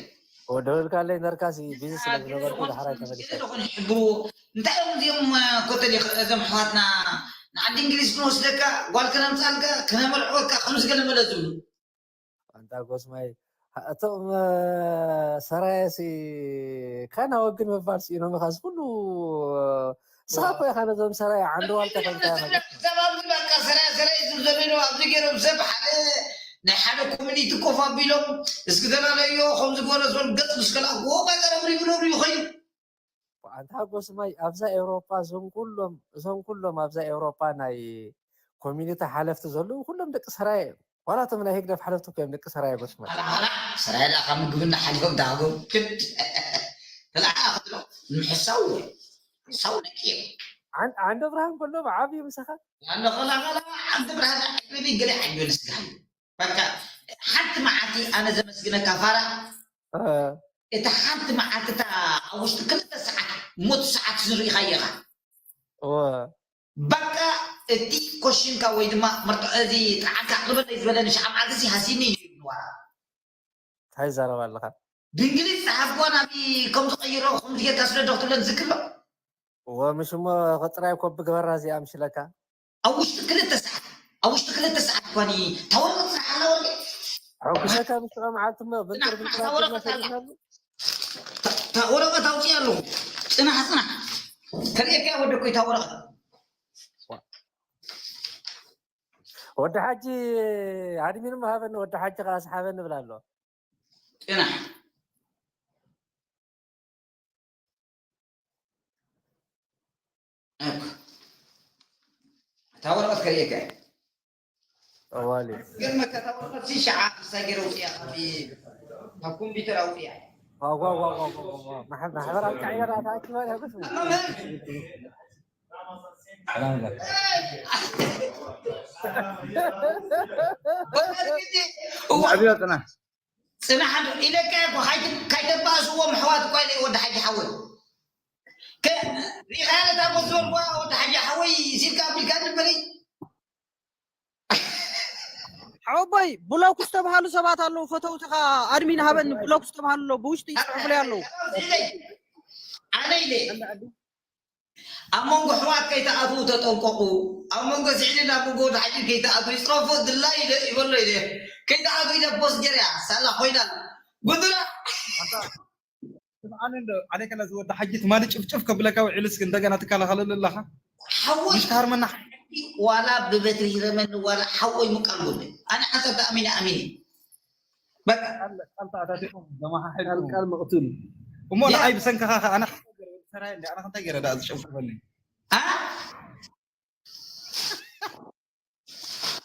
እወ፣ ደው ኢልካለይ ነርካ ሲ ቢዚ ስለ እንታይ ዝነበርኩ ዝኾነ፣ ደሓር ኣይተመሊሰካ። ዝኾነ ሕብሩ፣ እንታይ እዮም እዚኦም፣ እ፣ ኮተል ይኸ-፣ እዞም ኣሕዋትና ንዓዲ እንግሊዝ ክንወስደካ፣ ጓል ክነምጻልካ፣ ክነመርዕወካ፣ ከምዚ ገለ መለ ዝብሉ? ኣንታ ጎስማይ፣ እቶም፣ እ፣ ሰራየ ሲ ካና ወግን ምባል ስኢኖም ኢኻ። እዚ ኩሉ፣ እ፣ ንስኻ እኮ ኢኻ ነዞም ሰራየ ዓንዲ ዋልታ ኮንካ ኢኻ። ክሳብ ኣብዚ በቃ ሰራየ ሰራየ ዝብል ዘሎ ኢሎም ኣብዚ ገይሮም ሰብ ሓደ ናይ ሓደ ኮሚኒቲ ኮፍ ኣቢሎም እስኪ ተላለዮ ከምዚ ገበረ ዝበሉ ገጽ ምስ ከልኣክዎ ቀጠሮም ይብሉ ይኸዩ። ኣንታ ጎስማይ ኣብዛ ኤውሮጳ እዞም ኩሎም፣ እዞም ኩሎም ኣብዛ ኤውሮጳ ናይ ኮሚኒቲ ሓለፍቲ ዘለዉ ኩሎም ደቂ ሰራየ እዮም። ዋላ እቶም ናይ ህግደፍ ሓለፍቲ እኮ እዮም ደቂ ሰራየ ጎስማይ። ኣላ፣ ኣላ፣ ሰራየ ደኣ ካብ ምግብና ሓሊፎም ደሃጎም ክድ። ተለዓ ክትሎ ንምሕሳው ወይ። ሕሳው ነቂ እዮም። ዓን-፣ ዓንደ ብርሃን ከሎ ብዓብዩ ምሳኻ? ዓንደ ኸላ ኸላ ዓንደ ብርሃን ዕቅርቢ ገለ ዓዮ ንስጋሃዮ። በቃ ሓንቲ መዓልቲ ኣነ ዘመስግነካ ፋራ። እ። እታ ሓንቲ መዓልቲ እታ ኣብ ውሽጢ ክልተ ሰዓት፣ ሞት ሰዓት ንሪኢኻዮ ኢኻ። እወ። በቃ እቲ ኮሽንካ ወይ ድማ መርጦ-፣ እዚ ጥርዓንካ ኣቕርበለይ ዝበለኒ ሸዓ መዓልቲ እዚ ሃሲኒ እዩ ንዋራ። እንታይ ይዛረብ ኣለኻ? ብእንግሊዝ ጸሓፍክዋ ናብ ከም ዝቐይሮ፣ ከም ዝጌርካ ስለ ዶ ክትብለን ዝክሎ? እወ፣ ምሽ እሞ ጥራይ ኮፒ ግበራ እዚኣ ምሽ ኢለካ። ኣብ ውሽጢ ክልተ ሰዓት፣ ኣብ ውሽጢ ክልተ ሰዓት እኳ እታ ወረቐት ስራሕ ኣላ ወረቐት። ሕጉሰካ ምስ ጥዑም ዓልቲ እሞ ብንጥር ጽናሕ፣ ብንጥር እታ ወረቐት ኣላ። ሰሪሕናሉ። እታ፣ እታ ወረቐት ኣውፅእ ኣለኹ። ጽናሕ፣ ጽናሕ። ከርእየካ እየ ወደኮይ እታ ወረቐት። ወዲ ሓጂ ኣድሚን እሞ ሃበኒ፣ ወዲ ሓጂ ከኣ ስሓበኒ ይብል ኣሎ። ጽናሕ። እኮ። እታ ወረቐት ከርእየካ እየ። እዋሊ። ገርመካ እታ ወረቐት ሲ ሸዓ ክሳ ገይረ ኣውፅያ፣ ካብ፣ ካብ ኮምፒውተር ኣውፅያ። ዋው፣ ዋው፣ ዋው፣ ዋው፣ ዋው፣ ዋው። ማሕ-፣ ማሕበራዊ ቃዕዳ ተኣኪባ እያ፣ ጎስማ። እዋ። ኣብዮ ጽናሕ። ጽናሕ እንዶ ኢለካ እኮ፣ ካይተ-፣ ካይተባእስዎም ኣሕዋት እኳ ኢለ ወዲ ሓጂ ሓወይ። ከ-፣ ሪኢኻ ነታ ቦስ ዝበልኩዋ ወዲ ሓጂ ሓወይ ሲልካ ኣቢልካ ንበለይ። ሓወቦይ፣ ብሎክ ዝተባሃሉ ሰባት ኣለዉ፣ ፈተውትኻ ኣድሚን ሃበኒ፣ ብሎክ ዝተባሃሉ ኣለዉ፣ ብውሽጢ ይጽሕፉለይ ኣለዉ። ኣነ ኢለ። ኣብ መንጎ ኣሕዋት ከይትኣትዉ ተጠንቀቑ። ኣብ መንጎ ስዕልን ኣብ መንጎ ወዲ ሓጅን ከይትኣትዉ፣ ይጽረፎ ድላ ኢለ ይበሎ ኢለ። ከይትኣትዉ ኢለ ፖስት ገይረያ፣ ሳላ ኮይና። ጉድራ። ኣንታ፣ ስምዓኒ እንዶ፣ ኣነ ከላ ዝወዲ ሓጂ ትማሊ ጭፍጭፍ ከብለካ ውዒሉ እስኪ እንደገና ትከላኸለሉ ኣለኻ? ሓወይ። ምሽ ትሃርመና። ዋላ ብበትሪ ሂረመኒ፣ ዋላ ሓወይ ምቃል ጉድ። ኣነ ሓንሳብ ተኣሚነ ኣሚነ። በቃ። ቃል፣ ቃል ተኣታቲኹም ዘመሓሒድኩም። ቃል፣ ቃል መቕቱል። እሞ ያ። ንዓይ ብሰንክኻ ኸ ኣነ ሰራየ እንደ ኣነ ክንታይ ገይረ ደኣ ዝጨፍጭፈኒ? ኣ?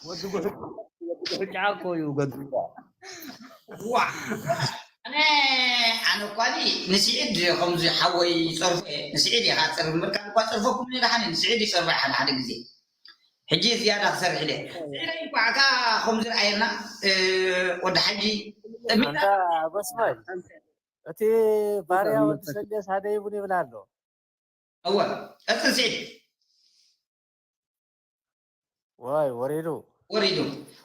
ወዲ ጉሕጫ፣ ወዲ ጉሕጫ እኮ እዩ ገንዘብ። ዋ። ኣነ፣ ኣነ እኳ ዲ ንስዒድ ከምዚ ሓወይ ጸርፈ፣ ንስዒድ ኢኻ ጸርፍ ምርካብ እኳ ጸርፈኩም ነዳ ሓነ፣ ንስዒድ ይጸርፈ ሓደ ሓደ ግዜ። ሕጂ ዝያዳ ክሰርሕ ኢለ። ስዒደይ እንኳዕ እካ ከምዚ ረኣየና፣ እ፣ ወዲ ሓጂ፣ ኣንታ ጎስማይ፣ እቲ ባርያ ወዲ ሰሌስ ሓደ ይቡን ይብል ኣሎ። እወ፣ ቀጽል ስዒድ። ዋይ፣ ወሪዱ። ወሪዱ።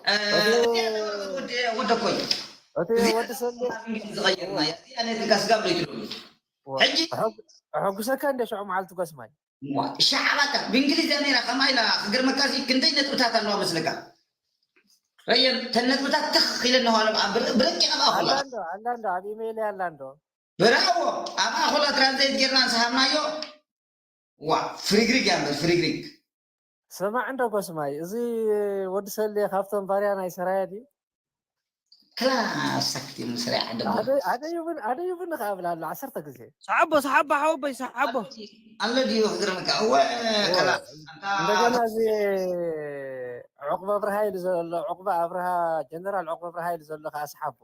እ፣ እቲ እዚኣ ወዲ፣ ወዲ ኮይ። እቲ እዚኣ ወዲ ሰሌስ ዝቐየርና እያ። እዚኣ ነቲ ጋስጋብ ለይትደሉ። ዋ፣ ሕጂ ሕጉ-፣ ሕጉሰካ እንደ ሽዑ መዓልቲ ጎስማይ። ዋ፣ ሻዕባካ ብእንግሊዝያ ነይራ፣ ከማይ ኢላ ክገርመካ፣ እዚ ክንደይ ነጥብታት ኣለዋ መስለካ? ረየን፣ ተን ነጥብታት ትኽ ኢለን ኣለዋ፣ ኣብ ብር-፣ ብረቂቕ ኣብኣ ኣላ ኮላ። እንዶ፣ ኣላ እንዶ፣ ኣብ ኢሜይል ኣላ እንዶ። ብራቮ! ኣብኣ ኮላ ትራንስሌት ጌርና ንሰሃብናዮ። ዋ፣ ፍሪግሪግ እያ እምበር፣ ፍሪግሪግ። ስማዕ እንዶ ጎስማይ፣ እዚ ወዲ ሰሌ ካብቶም ባርያ ናይ ሰራየ ድዩ? ክላስ ሳክቲ ምስራይ ዓደ ሓደ፣ ሓደ ይብን፣ ሓደ ይብን ከኣ እብል ኣሎ ዓሰርተ ግዜ። ሰሓቦ፣ ሰሓቦ፣ ሓወቦይ፣ ሰሓቦ። ኣሎ ድዩ ክግርምካ? እወ፣ እወ። ክላስ። ኣንታ እንደገና እዚ ዑቕበ ኣብርሃ ኢሉ ዘሎ፣ ዑቕበ ኣብርሃ፣ ጀነራል ዑቕበ ኣብርሃ ኢሉ ዘሎ ከኣ ሰሓቦ።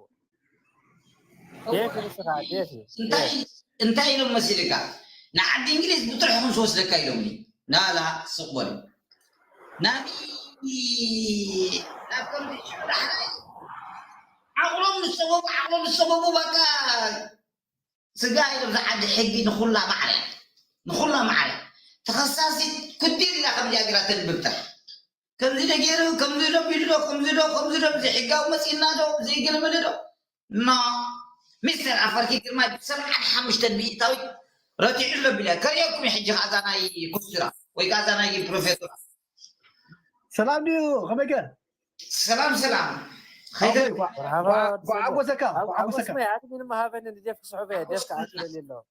እወ። ቤት ንስኻ፣ ቤት እዩ። እንታይ፣ ቤት። እንታይ ኢሎም መሲልካ? ንዓዲ እንግሊዝ ብጥርሕኹም ዝወስደካ ኢሎምኒ። ናላ፣ ስቕ በሉ። ናብይ፣ ናብ ከምዚ ሽዑ ዳሕራይ ዓቕሎም ዝሰበቡ፣ ዓቕሎም ዝሰበቡ፣ በቃ፣ ስጋ ኢሎም ዝዓዲ ሕጊ ንኹላ ማዕረ፣ ንኹላ ማዕረ። ተኸሳሲት ኩዲር ኢላ ከምዚኣ ገይራ ተንብብ ጥራሕ። ከምዚ ዶ ገይሩ፣ ከምዚ ዶ ቢሉ ዶ፣ ከምዚ ዶ፣ ከምዚ ዶ፣ ብዘይሕጋዊ መጺእና ዶ፣ ብዘይገለመለ ዶ? ኖ። ሚስተር ኣፈወርቂ ግርማይ ብሰብዓን ሓሙሽተን ሚእታዊት ረቲዑ ኣሎ ቢለ። ከርእየኩም እዩ ሕጂ ከኣ እዛ ናይ ኩስራ፣ ወይ ከኣ እዛ ናይ ፕሮፌሰር። ሰላም ድዩ? ከመይ ገ? ሰላም፣ ሰላም። ኸይተ-፣ ኣቦይ፣ ኳ-፣ መርሓባ፣ ኳ-፣ ወዲ ሰሌ። ኳ-፣ ዓጎሰካ፣ ኣብ፣ ኳ-፣ ዓጎሰካ። ዓጎስመይ፣ ኣድሚን እማ ሃበኒ፣ ንዴፍ ክስዕበ እየ፣ ዴፍ ክኣክለኒ ኣለኹ።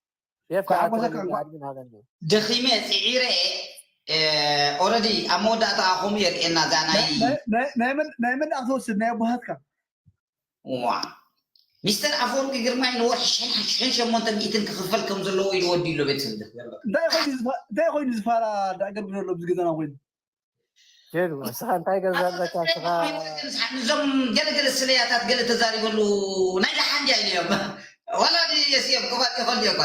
ዴፍ ክዓ ዓጎሰካ፣ ትበልኒ ኳ-፣ ኣድሚን ሃበኒ። ደኺመ፣ ጽዒረ፣ እ፣ ኦረዲ ኣብ መወዳእታ ኣኹም የርእየና፣ እዛ ናይ ናይ፣ ናይ፣ ናይ፣ ናይ መን፣ ናይ መን ደኣ ክትወስድ? ናይ ኣቦሃትካ? ዋ። ሚስተር ኣፈወርቂ ግርማይ ንወርሒ ሽሕን፣ ሽሕን ሸሞንተ ሚእትን ክኽፈል ከም ዘለዎ ኢሉ ወዲኡ ኣሎ ቤት ፍርዲ። እንታይ ኮይኑ ዝፋ-፣ እንታይ ኮይኑ ዝፋራ ደኣ ገብር ዘሎ ኣብዚ ገዛና ኮይኑ? ኬዱ፣ ንስኻ እንታይ ገዛ ኣለካ? ንስኻ ነዞም ገለገለ ስለያታት ገለ ተዛሪበሉ ናይ ደሓን ድያ ኢሉ እዮም። ዋላ ድየስ እዮም ክባል ይኸል እኳ።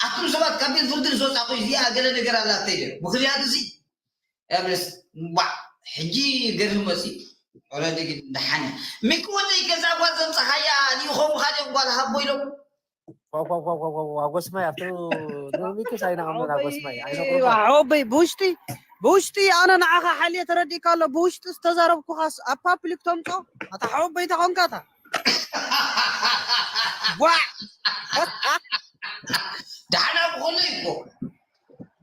ኣቱም ሰባት ካብ ቤት ፍርዲ ዝወጻኹ እዚኣ ገለ ነገር ኣላተ ኢለ። ምኽንያቱ እዚ እብልስ ባዕ ሕጂ ገርህ መጺ። ኦረዲ ግን ደሓን እያ። ሚኪ ወደይ ገዛ ጓል ዘምጻኻያ ንኢኾም ኻልኦም ጓል ሃቦ ኢሎም። ዋው፣ ዋው፣ ዋው፣ ዋው፣ ዋው፣ ዋው፣ ጎስማይ ኣብቲ ሎሚክስ ኣይነቐምና፣ ጎስማይ ኣይነቐምና። ሓወቦይ፣ ብውሽጢ፣ ብውሽጢ ኣነ ንዓኻ ሓልየ ተረዲእካ ኣሎ። ብውሽጢ ዝተዛረብኩኻስ ኣብ ፓብሊክ ተምጾ? ኣታ ሓወቦይ ተኾንካ ኣታ። ዋዕ! ደሓን ኣብ ኾሎ እኮ።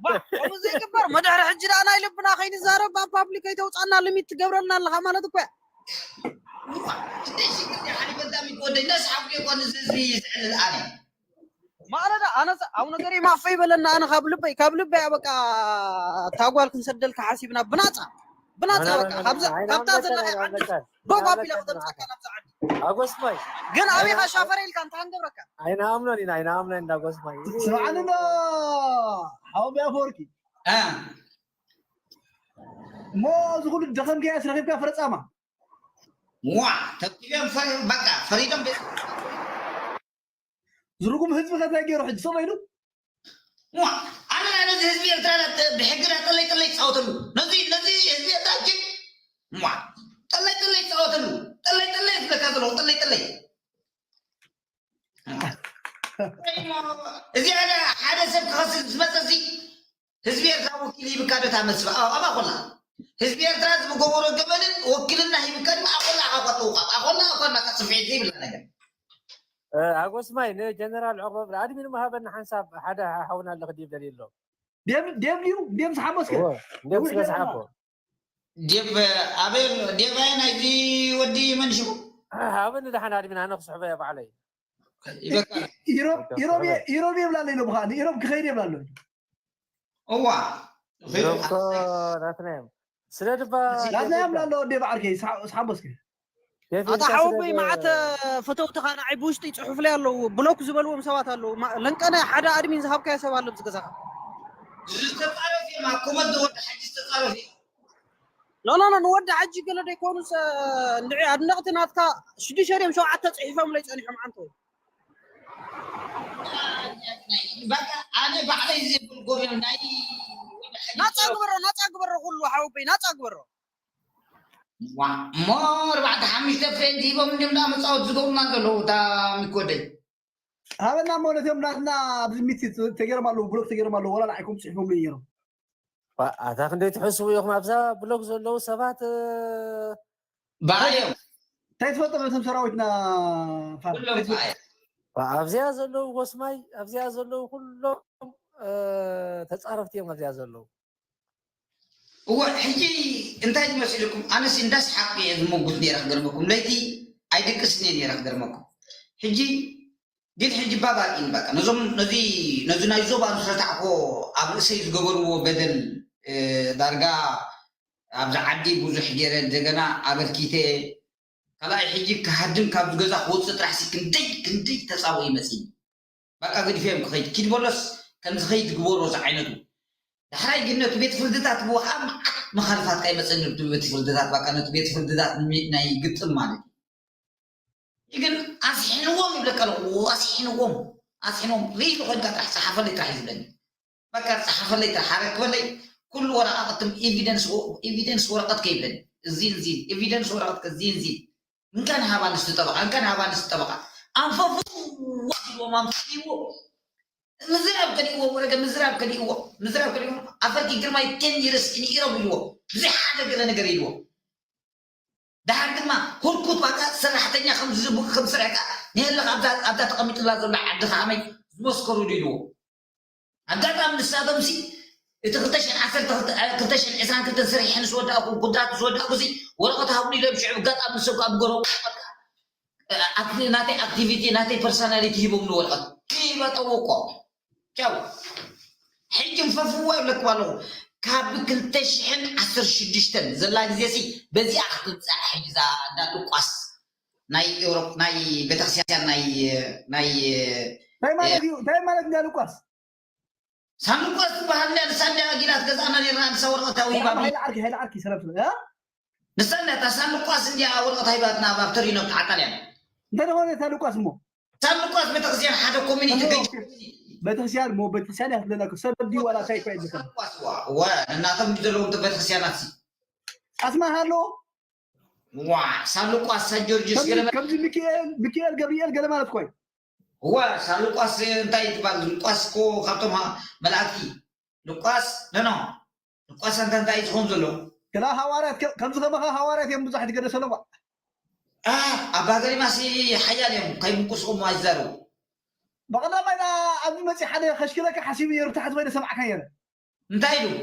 ዋዕ! ከምዚ ይግበር። መድሕሪ ሕጂ ደኣ ናይ ልብና ከይንዛረብ ኣብ ፓብሊክ ከይተውፃና ሊሚት ትገብረልና ኣለኻ ማለት እኮ እያ። ሽግር ሓደ በጣም ይጎደኝ ነስ ሓቁ የኮን ህዝቢ ዝዕልል ኣነ ማለት ኣነ ኣቡነ ገሪማ ኣፈ ይበለና። ኣነ ካብ ልበይ ካብ ልበይ በቃ ታጓል ክንሰደልካ ሓሲብና ብናፃ ብናፃ በቃ ካብዛ ዘላ ዶብ ኣቢላ ከተምፃካ ናብዛ ዓዲ። ኣጎስማይ ግን ኣበይ ሻፈረ ኢልካ እንታይ ክንገብረካ? ኣይንኣምኖን ኢና ኣይንኣምኖን እንዳ ጎስማይ። ስምዓኒ ዶ ሓወቦይ ኣፈወርቂ እ እሞ እዚ ኩሉ ደኸምካዮ ስረኺብካ ፍረፃማ ዋ ተብቲቦም ፈሪ በቃ ፈሪዶም ቤት ዝርጉም ህዝቢ ከታይ ገይሩ ሕጂ ሰበ ኢሉ ዋ ኣነ ናይ ነዚ ህዝቢ ኤርትራ ዳ- ብሕጊ ዳ ጠለይ ጠለይ ይፃወተሉ ነዚ ነዚ ህዝቢ ኤርትራ ጅ ዋ ጠለይ ጠለይ ይፃወተሉ ጠለይ ጠለይ ዝብለካ ዘለኹ ጠለይ ጠለይ እዚ ሓደ ሓደ ሰብ ክኸስስ ዝመፀ እዚ ህዝቢ ኤርትራ ወኪል ሂብካ ዶ ታመስባ ኣብ ኣኾላ ህዝቢ ኤርትራ ዝገበሮ ገበንን ወኪልና ሂብካ ድማ ኣኾላ ኣኻ ተውቃ ኣኾላ ኣኳ ናታ ስፍዒት ዘይብላ ነገር ኣጎስማይ ንጀነራል ዕቑበ ብላ ኣድሚን ምሃበና ሓንሳብ ሓደ ሓውና ኣለኽ ዲብ ደልዩ ኣሎ ደም ደም ድዩ ደም ዝሓመስከ ደም ስለ ዝሓቦ ዴቭ ኣበይ ዴቭ ኣየ ናይዚ ወዲ መን ሽሙ ሃበኒ ደሓን ኣድሚን ኣነ ክስሕቦ እየ ባዕለይ ይበቃ ኢሮብ ኢሮብ ኢሮብ የብላለይ ነው ብኻ ኢሮብ ክኸይድ የብላለይ እዋ ኢሮብ እኮ ናትና እዮም ስለ ድባ ናትና እዮም ላለ ወዲ ባዓርከይ ዝሓመስከ ኣታ ሓወቦይ መዓት ፈተውትኻ ንዓይ ብውሽጢ ይፅሑፍለይ ኣለዉ ብሎክ ዝበልዎም ሰባት ኣለዉ ለንቀነ ሓደ ኣድሚን ዝሃብካዮ ሰብ ኣሎ ኣብዚ ገዛኻ ዝተፃረፍ እዮም ኣኮመት ወዲ ሓጂ ዝተፃረፍ እዮም ኖኖኖ ንወዲ ሓጂ ገለ ደይኮኑስ እንድዒ ኣድነቕቲ ናትካ ሽዱሽተ ድዮም ሸውዓተ ፅሒፎምለይ ፀኒሖም ዓንተወይ በቃ ኣነ ባዕለይ ዝብል ጎብዮም ናይ ናፃ ግበሮ ናፃ ግበሮ ኩሉ ሓወቦይ ናፃ ግበሮ እሞ ኣርባዕተ ሓሙሽተ ፍሬንት ሂቦም እንዲም ዳ መፃወት ዝገብሩና ዘለዉ እታ ሚኮደይ ሃበና እሞ ነቶም ናትና ኣብዚ ሚት ተገይሮም ኣለዉ ብሎክ ተገይሮም ኣለዉ ወላ ንዓይኩም ፅሒፎም ነይሮም ኣታ ክንደይ ትሕስቡ ኢኹም ኣብዛ ብሎክ ዘለዉ ሰባት ብኣዮም እንታይ ትፈልጦ ነቶም ሰራዊትና ኩሎም ብኣዮም ኣብዚኣ ዘለዉ ጎስማይ ኣብዚኣ ዘለዉ ኩሎም ተፃረፍቲ እዮም ኣብዚኣ ዘለዉ እወ ሕጂ እንታይ ዝመሲልኩም ኣነስ እንዳስሓቅ እየ ዝመጉት ነይረ ክገርመኩም ለይቲ ኣይድቅስን እየ ነይረ ክገርመኩም ሕጂ ግን ሕጂ ባባል ኢን በቃ ነዞም ነዚ ነዚ ናይ ዞባ ምስ ረታዕኮ ኣብ ርእሰይ ዝገበርዎ በደል ዳርጋ ኣብዚ ዓዲ ብዙሕ ገይረ እንደገና ኣበርኪተ ካልኣይ ሕጂ ክሃድም ካብ ገዛ ክወፅእ ጥራሕ ሲ ክንደይ ክንደይ ተፃብኦ ይመፅኒ በቃ ገዲፈዮም ክኸይድ ኪድ በሎስ ከምዚ ኸይድ ግበሮ ዝዓይነቱ ዳሕራይ ግን ነቲ ቤት ፍርድታት ብወሓ መዓት መኻልፋት ካይመፀኒ ነቲ ቤት ፍርድታት በቃ ነቲ ቤት ፍርድታት ናይ ግጥም ማለት እዩ ግን ኣስሒንዎም ይብለካ ኣለኹ ኣስሒንዎም ኣስሒንዎም ሪኢሉ ኮይንካ ጥራሕ ፀሓፈለይ ጥራሕ ይብለኒ በቃ ፀሓፈለይ ጥራሕ ኣረክበለይ ኩሉ ወረቃቅትም ኤቪደንስ ኤቪደንስ ወረቀት ከይብለኒ እዚን እዚን ኤቪደንስ ወረቀት ከዚን እዚን እንካን ሃባ ንስቲ ጠበቃ እንካን ሃባ ንስቲ ጠበቃ ኣንፈፉ ዋድዎም ኣምስዎ ምዝራብ ከዲእዎ ወረገ ምዝራብ ከዲእዎ ምዝራብ ከዲእዎ ኣፈርቂ ግርማይ ቴን ይርስ ኢሮም ኢልዎ ብዙሕ ሓደ ገለ ነገር ኢልዎ ደሓር ድማ ህርኩት ባቃ ሰራሕተኛ ከም ዝዝቡ ከም ስርሕካ ንየለኻ ኣብዛ ተቐሚጥላ ዘሎ ዓዲ ከዓመይ ዝመስከሩ ኢልዎ ኣጋጣሚ ንሳቶም ሲ እቲ ክልተ ሽሕን ዓሰርተ ክልተ ሽሕን ዕስራን ክልተን ስርሐ ንዝወዳእኩ ኩንትራት ንዝወዳእኩ ሲ ወረቐት ሃቡኒ ኢሎም ሽዑ ኣጋጣሚ ንሰብ ካብ ገሮ ናተይ ኣክቲቪቲ ናተይ ፐርሶናሊቲ ሂቦም ንወረቐት ክይበጠዎ እኮ ቻው ሕጂ ንፈፍዎ ይብለኩም ኣለኹ ካብ ክልተ ሽሕን ዓሰርተ ሽዱሽተን ዘላ ግዜ ሲ በዚኣ ክትምፃእ ሕጂ እዛ እንዳ ሉቃስ ናይ ኤውሮፕ ናይ ቤተክርስትያን ናይ ናይ እንታይ ማለት እዩ እንታይ ማለት እንዳ ሉቃስ ሳንዱቋስ ዝበሃል እንዳ ንሳ እንዳ ኣጊላት ገዛእና ነርና ንሳ ወረቐት ኣውሂባ ሃይለ ዓርኪ ሃይለ ዓርኪ ሰላም ስለ ንሳ እንዳ እታ ሳንዱቋስ እንዲያ ወረቐት ሃይባትና ኣብ ተሪኖ ዓጣልያን እንታይ ደኾነ ሳንዱቋስ እሞ ሳንዱቋስ ቤተክርስትያን ሓደ ኮሚኒቲ ገጭ ቤተክርስትያን እሞ ቤተክርስትያን ያስለና ሰብ ድዩ ዋላ እንታይ እኮ የለከም ሳንዱቋስ ዋ ወ እናቶም ዘለዎም ቤተክርስትያናት ኣስማ ሃሎ ዋ ሳንዱቋስ ሳን ጆርጅስ ገለ ከምዚ ሚካኤል ሚካኤል ገብርኤል ገለ ማለት ኮይ እዋ ሳብ ሉቃስ እንታይ ትባል ሉቃስ እኮ ካብቶም መላእክቲ ሉቃስ ነኖ ሉቃስ እንተ እንታይ ዝኸውን ዘሎ ክላ ሃዋርያት ከምዚ ከመኻ ሃዋርያት እዮም ብዙሕ ትገደሰሎም ኣባ ገሪማሲ ሓያል እዮም ከይምንቁስቑም ኣይዛረቡ ብቐዳማይ ኣብዚ መፂ ሓደ ከሽክለካ ሓሲቡ ነሩ ታሕቲ ኮይነ ሰማዕካ ነረ እንታይ ኢሉ?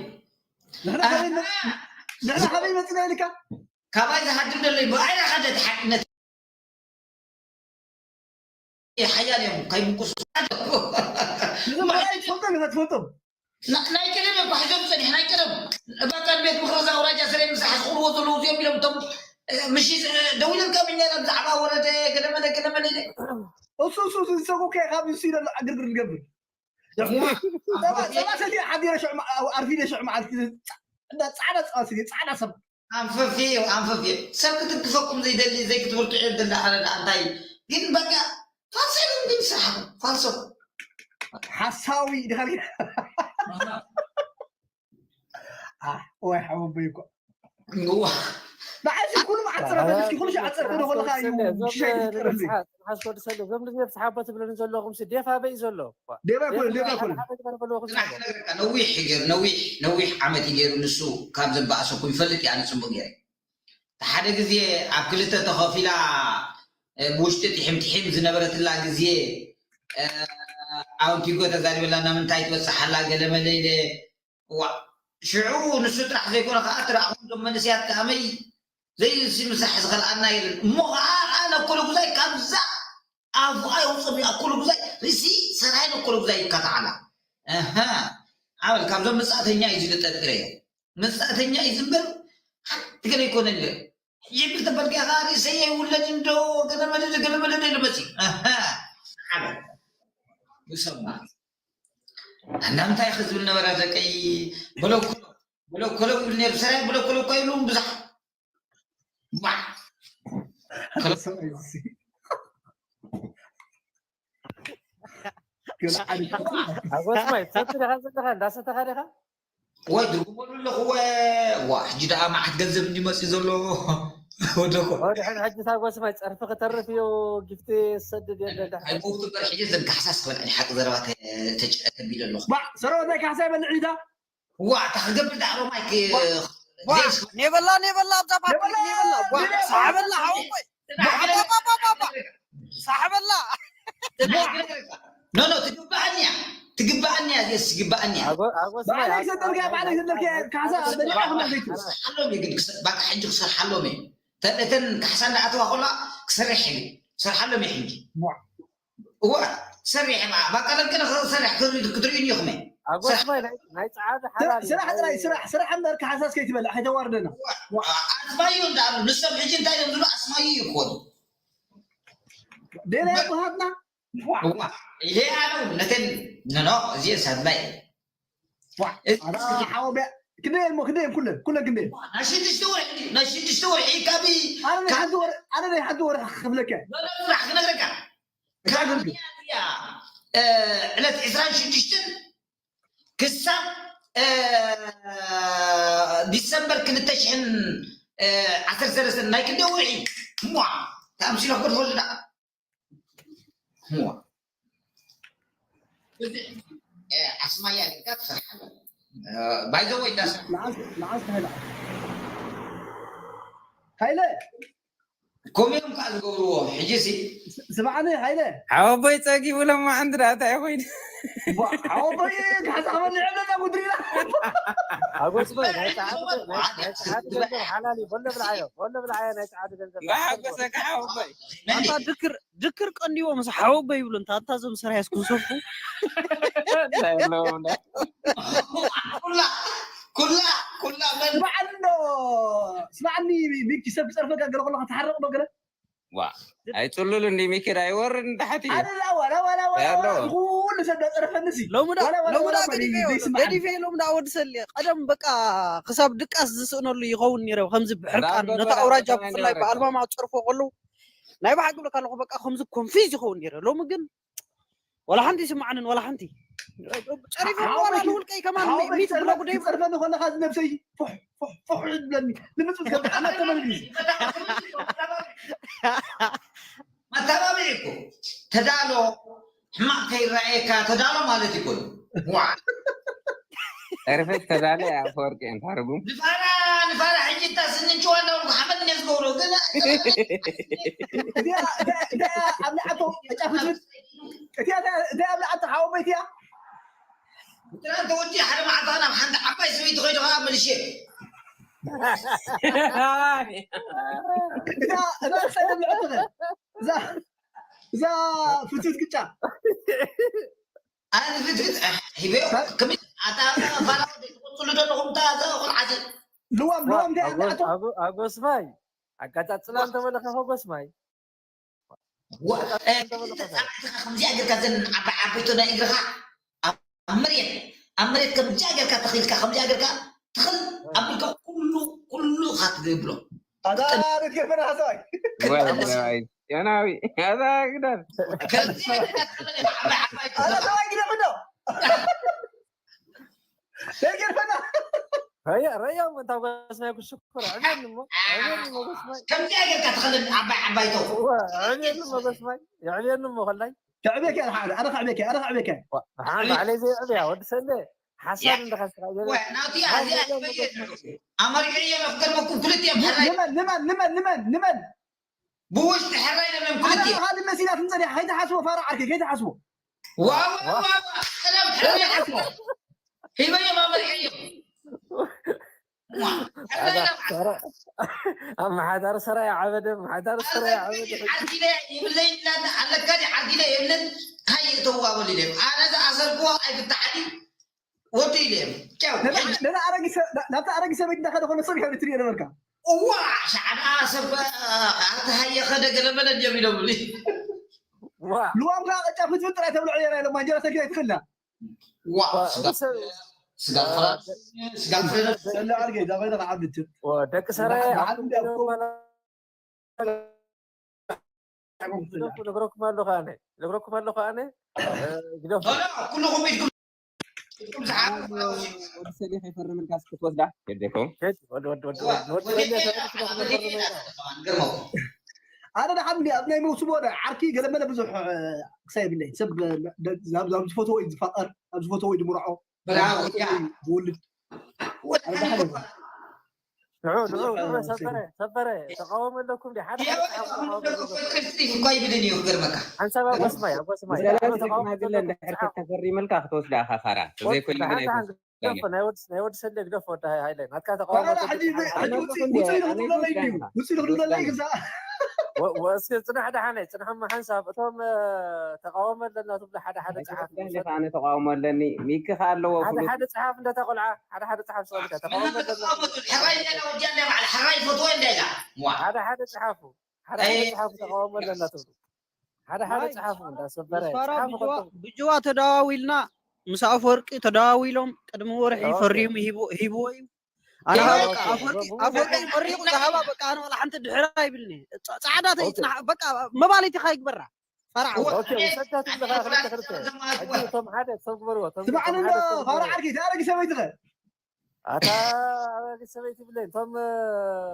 ንሕና ካበይ መ- ንሕና ካበይ መፅና ኢልካ? ካባይ ዝሃድም ዘሎ እዩ። ብኣይራ ኸደ ሓቅነት ሓያል እዮም። ከይምቁስ ንዞም ካልኣይ ትፈልጦም ኢኻ ትፈልጦም። ናይ ቀደም እዮም ሒዞም ፀኒሕ ናይ ቀደም እባካ ንቤት ምክሪ እዛ ኣውራጃ ስለ ምሳሕ ዝኽልዎ ዘለዉ እዚኦም ኢሎም እቶም ምሽ ደዊሎም ካብ እኛ ብዛዕባ ወረደ ገለመለ ገለመለ ኢለ እሱ እሱ እሱ ዝሰጉ ከ ካብ ንሱ ኢለ ዕግርግር ዝገብር ጸባ ጸባ ሰትየ ሓዲረ ሽዑ መዓ- ኣርፊደ ሽዑ መዓልቲ ጻ- እንዳ ጻዕዳ ጸባ ሰትየ ጻዕዳ ሰብ ኣንፈፍየ ኣንፈፍየ ሰብ ክትግፈኩም ዘይደሊ ዘይክትብርትዑ ደላ ኣረዳ እንታይ ግን በቃ ፋልሶ ግን ስራሕ ፋልሶ ሓሳዊ ድኻ ወይ ሓወቦይ እኮ ንዓይሲ ኩሉ መዓት ፀረፈ እስኪ ኩሉ ሸዓ ፀረፈ ዶ ከለካ እዩ ሽሻይ ትፍጠረሉ ሓስኮ ድሰለ እዞም ልዝብ ዝሓቦ ትብለኒ ዘለኹም ሲ ዴፍ ኣበይ ዘሎ ዴባ ኮነ ዴባ ኮነ በልዎ ስራሕ ክነግረካ ነዊሕ ይገር ነዊሕ ነዊሕ ዓመት ይገሩ ንሱ ካብ ዘባእሰኩም ይፈልጥ እያ ንፅቡቅ ገይረ ሓደ ግዜ ኣብ ክልተ ተኸፊላ ብውሽጢ ጢሒም ጢሒም ዝነበረትላ ግዜ ኣውንቲጎ ተዛሪበላ ናምንታይ ትበፅሓላ ገለመለ ኢለ ዋ ሽዑ ንሱ ጥራሕ ዘይኮነ ከዓ ትረኣኹም ዞም መንእሰያት ከኣመይ ዘይሲ ምሳሕ ዝኸልኣና የለን እሞ ከዓ ኣነ ኮለጉዛይ ካብዛ ኣፉ ኣይውፅም ኣኮለጉዛይ ርእሲ ሰራይ ነኮለጉዛይ ይካታዓላ ኣበል ካብዞም መፃእተኛ እዩ ዝልጠጥረ መፃእተኛ እዩ ዝምበር ሓንቲ ገለ ይኮነ ይብል ተበልካ ከዓ ርእሰይ ኣይውለድ እንዶ ገለመለደ ገለመለደ ኢሉ መፂ ሓበል ይሰማ እና እንታይ ክዝብል ነበረ ደቀይ በለኮሎ በለኮሎ ይብል ነሩ ሰራይ በለኮሎ እኳ ይብሉ ብዙሕ ዋ ኣጎስማይ ትሰቲ ዲኻ ዘለኻ እንዳሰተኻ ዲኻ ወይ ድርጉመሉ ኣለኹ ወ ዋ ሕጂ ደኣ መዓት ገንዘብ እንዲመፅእ ዘሎ ወደኮ ወድሕን ሕጂ ታጎስማይ ፀርፊ ክተርፍ እዩ ጊፍቲ ዝሰድድ የለ ኣይመውቱ በር ሕጂ ዘን ካሕሳስ ክበልዕኒ ሓቂ ዘረባ ተቢለ ኣለኹ ሰረወት ናይ ካሕሳ ይበልዕ ኢዳ ዋ እታ ክገብር ደኣ ሮማይ ኔበላ ኔበላ ኣብዛ ፓብሊክ ኔበላ ሳሕበላ ሓወቦይ ሳሕበላ ኖ ኖ ትግባኣኒ እያ ትግባኣኒ እያ ዜስ ትግባኣኒ እያ ባዕለይ ክሰደልካ ባዕለይ ክሰደልካ ካሕሳ በሊዕካ ክመለይቱ ክሰርሓሎም እዩ ግን ባቃ ሕጂ ክሰርሓሎም እዩ ተን እተን ካሕሳ እንዳኣተዋ ከላ ክሰርሕ እዩ ክሰርሓሎም እዩ ሕጂ እዋ ሰሪሕ ባቃ ደቂ ሰሪሕ ክትርእዩኒ ኢኹም ኣጎስማይ ናይ ጸዓዱ ሓላል እዩ ስራሕ ጥራይ ስራሕ ስራሕ እምበር ካሕሳስ ከይትበልዕ ከይተዋርደና ኣስማዩ እንዳኣሉ ንሶም ሕጂ እንታይ እዮም ዝብሉ ኣስማዩ ይኮኑ ደላይ ብሃትና ኢለ ኣሉ ነተን ነኖ እዚ ሰድላይ ሓወበ ክንደይ እሞ ክንደይ ኩለን ኩለን ክንደይ ናይ ሽዱሽተ ወርሒ ናይ ሽዱሽተ ወርሒ ካብ ኣነ ናይ ሓንቲ ወር ኣነ ናይ ሓንቲ ወር ክፍለከ ስራሕ ክነግረካ ካብ ሚያዝያ ዕለት ዕስራን ሽዱሽተን ክሳብ ዲሰምበር ክልተ ሽሕን ዓሰርተ ሰለስተን ናይ ክንደይ ወርሒ ሟ ተኣምሲሎ ክትፈልጡ ደኣ ሟ ኣስማያ ጌርካ ትሰርሓ ባይዘወይ ዳስ ሃይለ ከምኡ እዮም ከዓ ዝገብርዎ ሕጂ ሲ ስማዕኒ ሃይለ ሓወቦይ ፀጊቡ ለማ ዓንዲ ዳታ ኮይኑ ሓወቦይ ካሕሳ ክበልዕ ኣለና ጉድሪና ሓጎስ በል ናይ ጸዓዱ ገንዘብ ሓላል እዩ በሎ ብልዓዮ በሎ ብልዓዮ ናይ ጸዓዱ ገንዘብ እንዳሓጎሰካ ሓወቦይ ኣንታ ድክር ድክር ቀንዲዎ ምስ ሓወቦይ ይብሉ እንታ ኣንታ ዞም ሰራያስ ክንሰፉ ኩላ ኩላ ኩላ መን ስማዕኒ ዶ ስማዕኒ ሚኪ ሰብ ክፀርፈካ ገለ ከለካ ትሓርቕ ዶ ገለ ዋ ኣይፅሉል እንዲ ሚኪድ ኣይወርድ እንታሓት እዩ ኣላ ዋላ ዋላ ዋላ ያሎ። ኩሉ ሰብ ዳፀረፈኒ ሲ ሎሚ ዳ ዋላ ዋላ ሎሚ ዳ ዋላ ገዲፈ ዘይስማዕ ገዲፈ ሎሚ ዳ ወዲ ሰልየ ቀደም በቃ ክሳብ ድቃስ ዝስእነሉ ይኸውን ነይረ ከምዚ ብሕርቃን ነታ ኣውራጃ ብፍላይ ብኣልማማ ክፀርፎ ከለዉ ናይ ብሓቂ ብለካ ኣለኹ በቃ ከምዚ ኮንፊዝ ይኸውን ነይረ ሎሚ ግን ወላ ሓንቲ ይስማዓንን ወላ ሓንቲ ጨሪፈ ወላ ንውልቀይ ከማን ሚት ብሎ ጉደይ ክፀርፈኒ ከለካ ዝነብሰይ ፉሕ ፉሕ ፉሕ ዝብለኒ ንምፅእ ዝገብር ኣናተመልኒ መተባብዒ እኮ ተዳሎ ሕማቕ ከይረኣየካ ተዳሎ ማለት ይኮኑ ዋ ርፈት ተዳለ ኣፈወርቂ እንታይ ርጉም ንፋራ ንፋራ ሕጂ እታ ስንንጭዋ እንዳበልኩ ሓመድ እየ ዝገብሮ ገለ እዚኣ እዚኣ እዚኣ ኣብ ንዓቶ ተጫፍት እቲኣ እዚኣ ኣብ ንዓቶ ሓወቦይ እቲኣ ትናንት ወዲ ሓደ መዓልቲ ናብ ሓንቲ ትኸይዱ ከዓ መልሼ እዛ እዛ ክሳይ ደብልዐትኸ እዛ እዛ ፍትት ቅጫ ኣነ ፍትፍት ሂበዮ ከመይ ኣታ ፋራ ትቕፅሉ ዘለኹም እታ እዛ ቆልዓቲ ልዋም ልዋም እንታይ ኣንዳዕቶ ኣጎስማይ ኣጋጫፅላ እንተበለካ ከጎስማይ ከምዚኣ ጌርካ ዘን ዓባይ ዓበይቶ ናይ እግርኻ ኣብ መሬት ኣብ መሬት ከምዚኣ ጌርካ ተኽልካ ከምዚኣ ጌርካ ትኽል ኣቢልካ ኩሉ ኩሉ ካ ትብሎ ኣዛሪት ገፈና ሰብኣይ ያናዊ ያዛ ግዳል ከምዚኣ ጌርካ ትኽል ኢኻ ዓባይ ዓባይ ኣዛ ሰብኣይ ግደፍ ዶ ዘይገርፈና ረያ ረያ እሞ እንታ ጎስማይ ክሽኩር ዕብየኒ እሞ ዕብየኒ እሞ ጎስማይ ከምዚኣ ጌርካ ትኽል ዓባይ ዓባይቶ እወ፣ ዕብየኒ እሞ ጎስማይ የዕብየኒ እሞ ከላይ ከዕቤከ ሓደ ኣነ ከዕቤከ ኣነ ከዕቤከ ሓን ባዕለይ ዘይዕብያ ወዲ ሰለ ሓሳብ እንደኻ ስኻ ናቲ ኣዚኣ ኣመሪካ እዮም ክገርመኩም ክልቲኦም ሕራይ ንመን ንመን ንመን ንመን ንመን ብውሽጢ ሕራይ ለመም ኣነ ክልቲኦም ኻሊ መሲላት ንፀኒሕ ከይትሓስቦ ፋራ ዓርከይ ከይትሓስቦ ዋው ዋው ዋው ሰላም ሕራይ ሂበዮም ኣመሪካ እዮም ኣመሓዳሪ ሰራ ይዓበደ ኣመሓዳሪ ሰራ ይዓበደ ዓርኪለ ይብለይ ይብላን ኣለካ ዲ ዓርኪለ የብለን ካይ የተዋበሉ ኢለ ኣነ ዝኣሰርክዎ ኣይፍታሓኒ ወዲ ኢለ ጫው ነዛ ኣረጊ ሰ- ናብቲ ኣረጊ ሰበይቲ እንዳኸደ ኮነ ሰብ ይኸብሪ ትሪኦ ነበርካ እዋ ሻዕዳ ሰብ ኣርተሃየ ኸደ ገለመለ እንዲዮም ኢሎምኒ ዋ ልዋም ከዓ ቅጫ ፍትፍት ጥራይ ተብልዖ የራ ኢሎም ማንጀራ ሰኪ ኣይትኽእልና ዋ ስጋ ስጋ ፍረ ስጋ ፍረ ሰለ ዓርገ እዛ ኮይነ ከዓ ብትብ ደቂ ሰራይ ብሓደ እንዲያ እኮ ነግረኩም ኣለኹ ኣነ ነግረኩም ኣለኹ ኣነ ግደፉ ሆነ ኩልኹም ኢድኩም ኢድኩም ዝሓ ወዲ ሰሌ ከይፈርምልካ እስኪ ክትወስዳ ገደኩም ሸት ወድ ወድ ወድ ወድ ወድ ወድ ገርመኩም ኣነ ደሓን እንዲ ኣብ ናይ መውስቦ ደ ዓርኪ ገለመለ ብዙሕ ክሳይ የብለይ ሰብ ዛብ ዝፈትዎ እዩ ዝፋቐር ኣብ ዝፈትዎ እዩ ዝምርዖ ብራው ያ ዝውልድ ወድሓን ንዑ ንዑ ንዑ ሰበረ ሰበረ ተቃወሞ ኣለኩም ዲ ሓደ ሓደ ተቃወሞ ኣለኩም። ቅርጺ እኳ ይብልን እዩ ክገርመካ ሓንሳብ ኣጎስማይ ኣጎስማይ ብሰለስተ ተቃወሞ ሽማግለ እንድሕር ከተፈሪምልካ ክትወስዳ ኢኻ ፋራ ተዘይኮይኑ ግን ኣይትወስድ ናይ ወድ ናይ ወድ ሰለ ግደፍ ወደ ሃይለ ናትካ ተቃወሞ ዋላ ሕጂ ሕጂ ውፅእ ውፅእ ኢሉ ክትብለለይ ድዩ ውፅእ ኢሉ ክትብለለይ ግዛ እስኪ ፅናሕ ደሓነ ፅናሕማ ሓንሳብ እቶም ተቃወሞ ኣለና ትብሉ ሓደ ሓደ ፀሓፍ ኣነ ተቃውሞ ኣለኒ ሚኪ ከ ኣለዎ ሓደ ፍሉጥ ሓደ ፀሓፍ እንደ ተቆልዓ ሓደ ሓደ ፀሓፍ ሰው ብቻ ተቃወሞ ኣለና ሕራይ ሌላ ወዲያ እንደ ባዕል ሕራይ ፈትወ እንደ ኢላ ዋ ሓደ ሓደ ፀሓፉ ሓደ ሓደ ኣይ- ፀሓፉ ተቃወሞ ኣለና ትብሉ ሓደ ሓደ ማይ፣ ፀሓፉ እንዳሰበረ ምስፋራ ፀሓፉ ብጅዋ ከቶ ብጅዋ ተደዋዊልና ምስ ኣፈወርቂ ተደዋዊሎም ቅድሚ ወርሒ ኦኬ። ፈሪሙ ሂቡ- ሂብዎ እዩ ኣነ ኦኬ። በቃ ኣፈወርቂ ኣፈወርቂ መሪቑ ዝሃባ በቃ ኣነ ዋላ ሓንቲ ድሕር ኣይብልኒ ፃ- ፃዕዳ ተይፅናሕ በቃ መባለይቲ ካ ይግበራ ፈራዕ ኦኬ ውሰዳ ትብልኻ ክልተ ክልተ ሕጂ እቶም ሓደ ሰብ ግበርዎ እቶም ስማዕኒ እቶም እንዶ ሓደ ሰብ ፋራ ግበርዎ ዓርኪ እቲ ኣረጊ ሰበይቲ ኸ ኣታ ኣረጊ ሰበይቲ ብለይ እቶም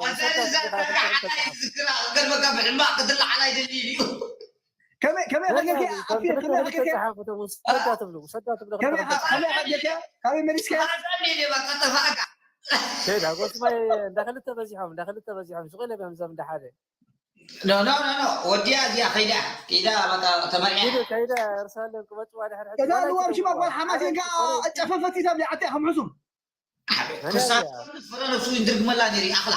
ኣዛዚ ዛካ ዓባይ ዝግራ ገርበካ ብሕማቕ ክትለዓል ኣይደልይን እዩ ከመይ ከመይ ከጌርካ ኣጥፊ ከመይ ከጌርካ ጸሓፉ እቶም ውሰዳ ትብሉ ውሰዳ ትብሉ ከመይ ከ- ከመይ ከጌርካ ካበይ መሊስካ ኣዛሚ ኢለ በቃ ጠፋእካ ከይዳ ጎስማይ እንዳ ክልተ በዚሖም እንዳ ክልተ በዚሖም ሱቕ ኢለ ብህምዘም እንዳ ሓደ ኖ ኖ ኖ ኖ ወዲያ እዚኣ ከይዳ ከይዳ በቃ ተመሪያ ኪዱ ከይደ እርሳለን ክመጽዋ ድሕር ሕጂ እዛ ልዋም ሽማ ጓል ሓማሴን ከዓ ጨፈፈት ኢታ ብሊዓተ ከም ሕሱም ክሳብ ፍረ ነብሱ ይድርግመላ ነይሩ ኣኽላ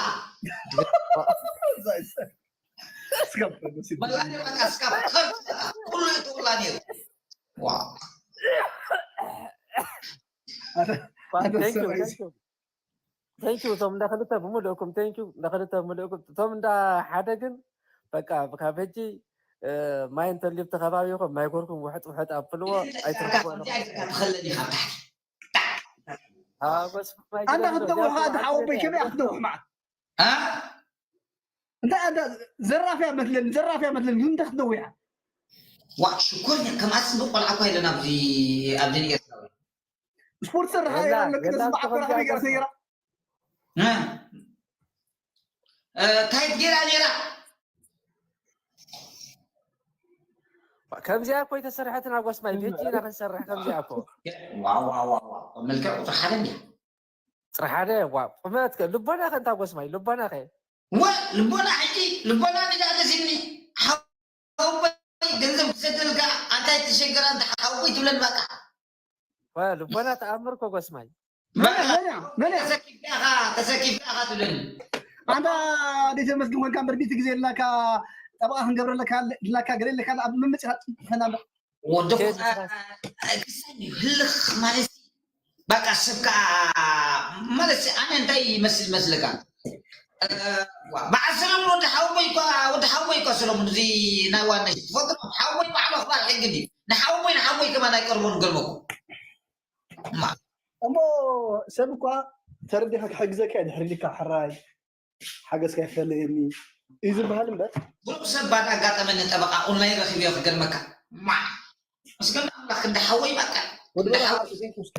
መላኔ በቃ እስካብ ከርት ኩሉ ይጥውላ ነይሩ ዋ ተንኪዩ እቶም እንዳ ክልተ ብምልእኩም ተንኪዩ እንዳ ክልተ ብምልእኩም እቶም እንዳ ሓደ ግን በቃ ካብ ሕጂ ማይ እንተልዩ ኣብቲ ከባቢኹም ማይ ጎርኩም ውሕጥ ውሕጥ ኣብልዎ ኣይትርክቦ ተኸለኒ ካብ ታሕቲ ኣንዳ ክትደውሕ ከዓ ተሓወበይ ከመይ ክትደውሕ መዓት እንታይ ኣንዳ ዘራፍያ መስለኒ ዘራፍያ መስለኒ ግን እንታይ ክትደውሕ ዋ ሽኮር ከምኣ ጽቡቅ ቆልዓ እኳ የለን ኣብዚ ኣብዚ ንኤርትራዊ ስፖርት ሰርሓ ኣለክነ ስማዕ ኮራዕሚ ጋር ሰይራ ታይት ጌራ ኔራ ከምዚኣ እኮ ኣይተሰርሐትን ኣጎስማይ ሕጂ ኢና ክንሰርሕ ከምዚኣ እኮ ዋዋዋዋ መልክዕ ቁፅሪ ሓደ እንዲያ ፅርሓደ ዋ ቁመት ከ ልቦና ከ እንታ ጎስማይ ልቦና ከ ወ ልቦና ሕጂ ልቦና ንዳ ደሲኒ ሓወይ ገንዘብ ክሰደልካ ኣንታይ ተሸገር ኣንተ ሓወይ ትብለን በቃ ወ ልቦና ተኣምር እኮ ጎስማይ በቃ መን እያ? ተሰኪፍካ ኢኻ፣ ተሰኪፍካ ኢኻ ትብለኒ። ኣንታ ደይ ተመስግን ኮንካ እምበር፣ ቢቲ ግዜ ኢልናካ፣ ጠበቓ ክንገብረለካ ኢልናካ፣ ገለ ኢልናካ፣ ኣብ መመጽኣ ጥፈና ኣሎ። ወዲ ኬት ኹ-፣ አ-፣ ክሳይ ህልኽ ማለት በቃ፣ ሰብ ከኣ ማለት ኣነ እንታይ ይመስል መስለካ? እ፣ ዋ፣ በዓል ሰለሙን ወዲ ሓወቦይ እኳ፣ ወዲ ሓወቦይ እኳ ሰለሙን፣ እዚ ናይ ዋና ትፈልጦ፣ ሓወቦይ ባዕሉ ኣኽባር ሕጊ ድዩ? ንሓወቦይ፣ ንሓወቦይ ከማን ኣይቀርቦን፣ ገልመኩ። ማ። እሞ ሰብ እኳ ተረዲኻ ክሕግዘካ እየ፣ ድሕር ኢልካ ሕራይ ሓገዝካ ይፈለየኒ እዩ ዝበሃል እምበር። ብሩኽ ሰብ ባድ ኣጋጠመኒ፣ ጠበቓ ኦንላይን ረኺበዮ ክገርመካ። ማ። መስገን ኣምላኽ፣ እንዳ ሓወይ በቃ። ወዲ እንዳ በረኻ ሓወይ። ኣርሲ ዘይኮንስ።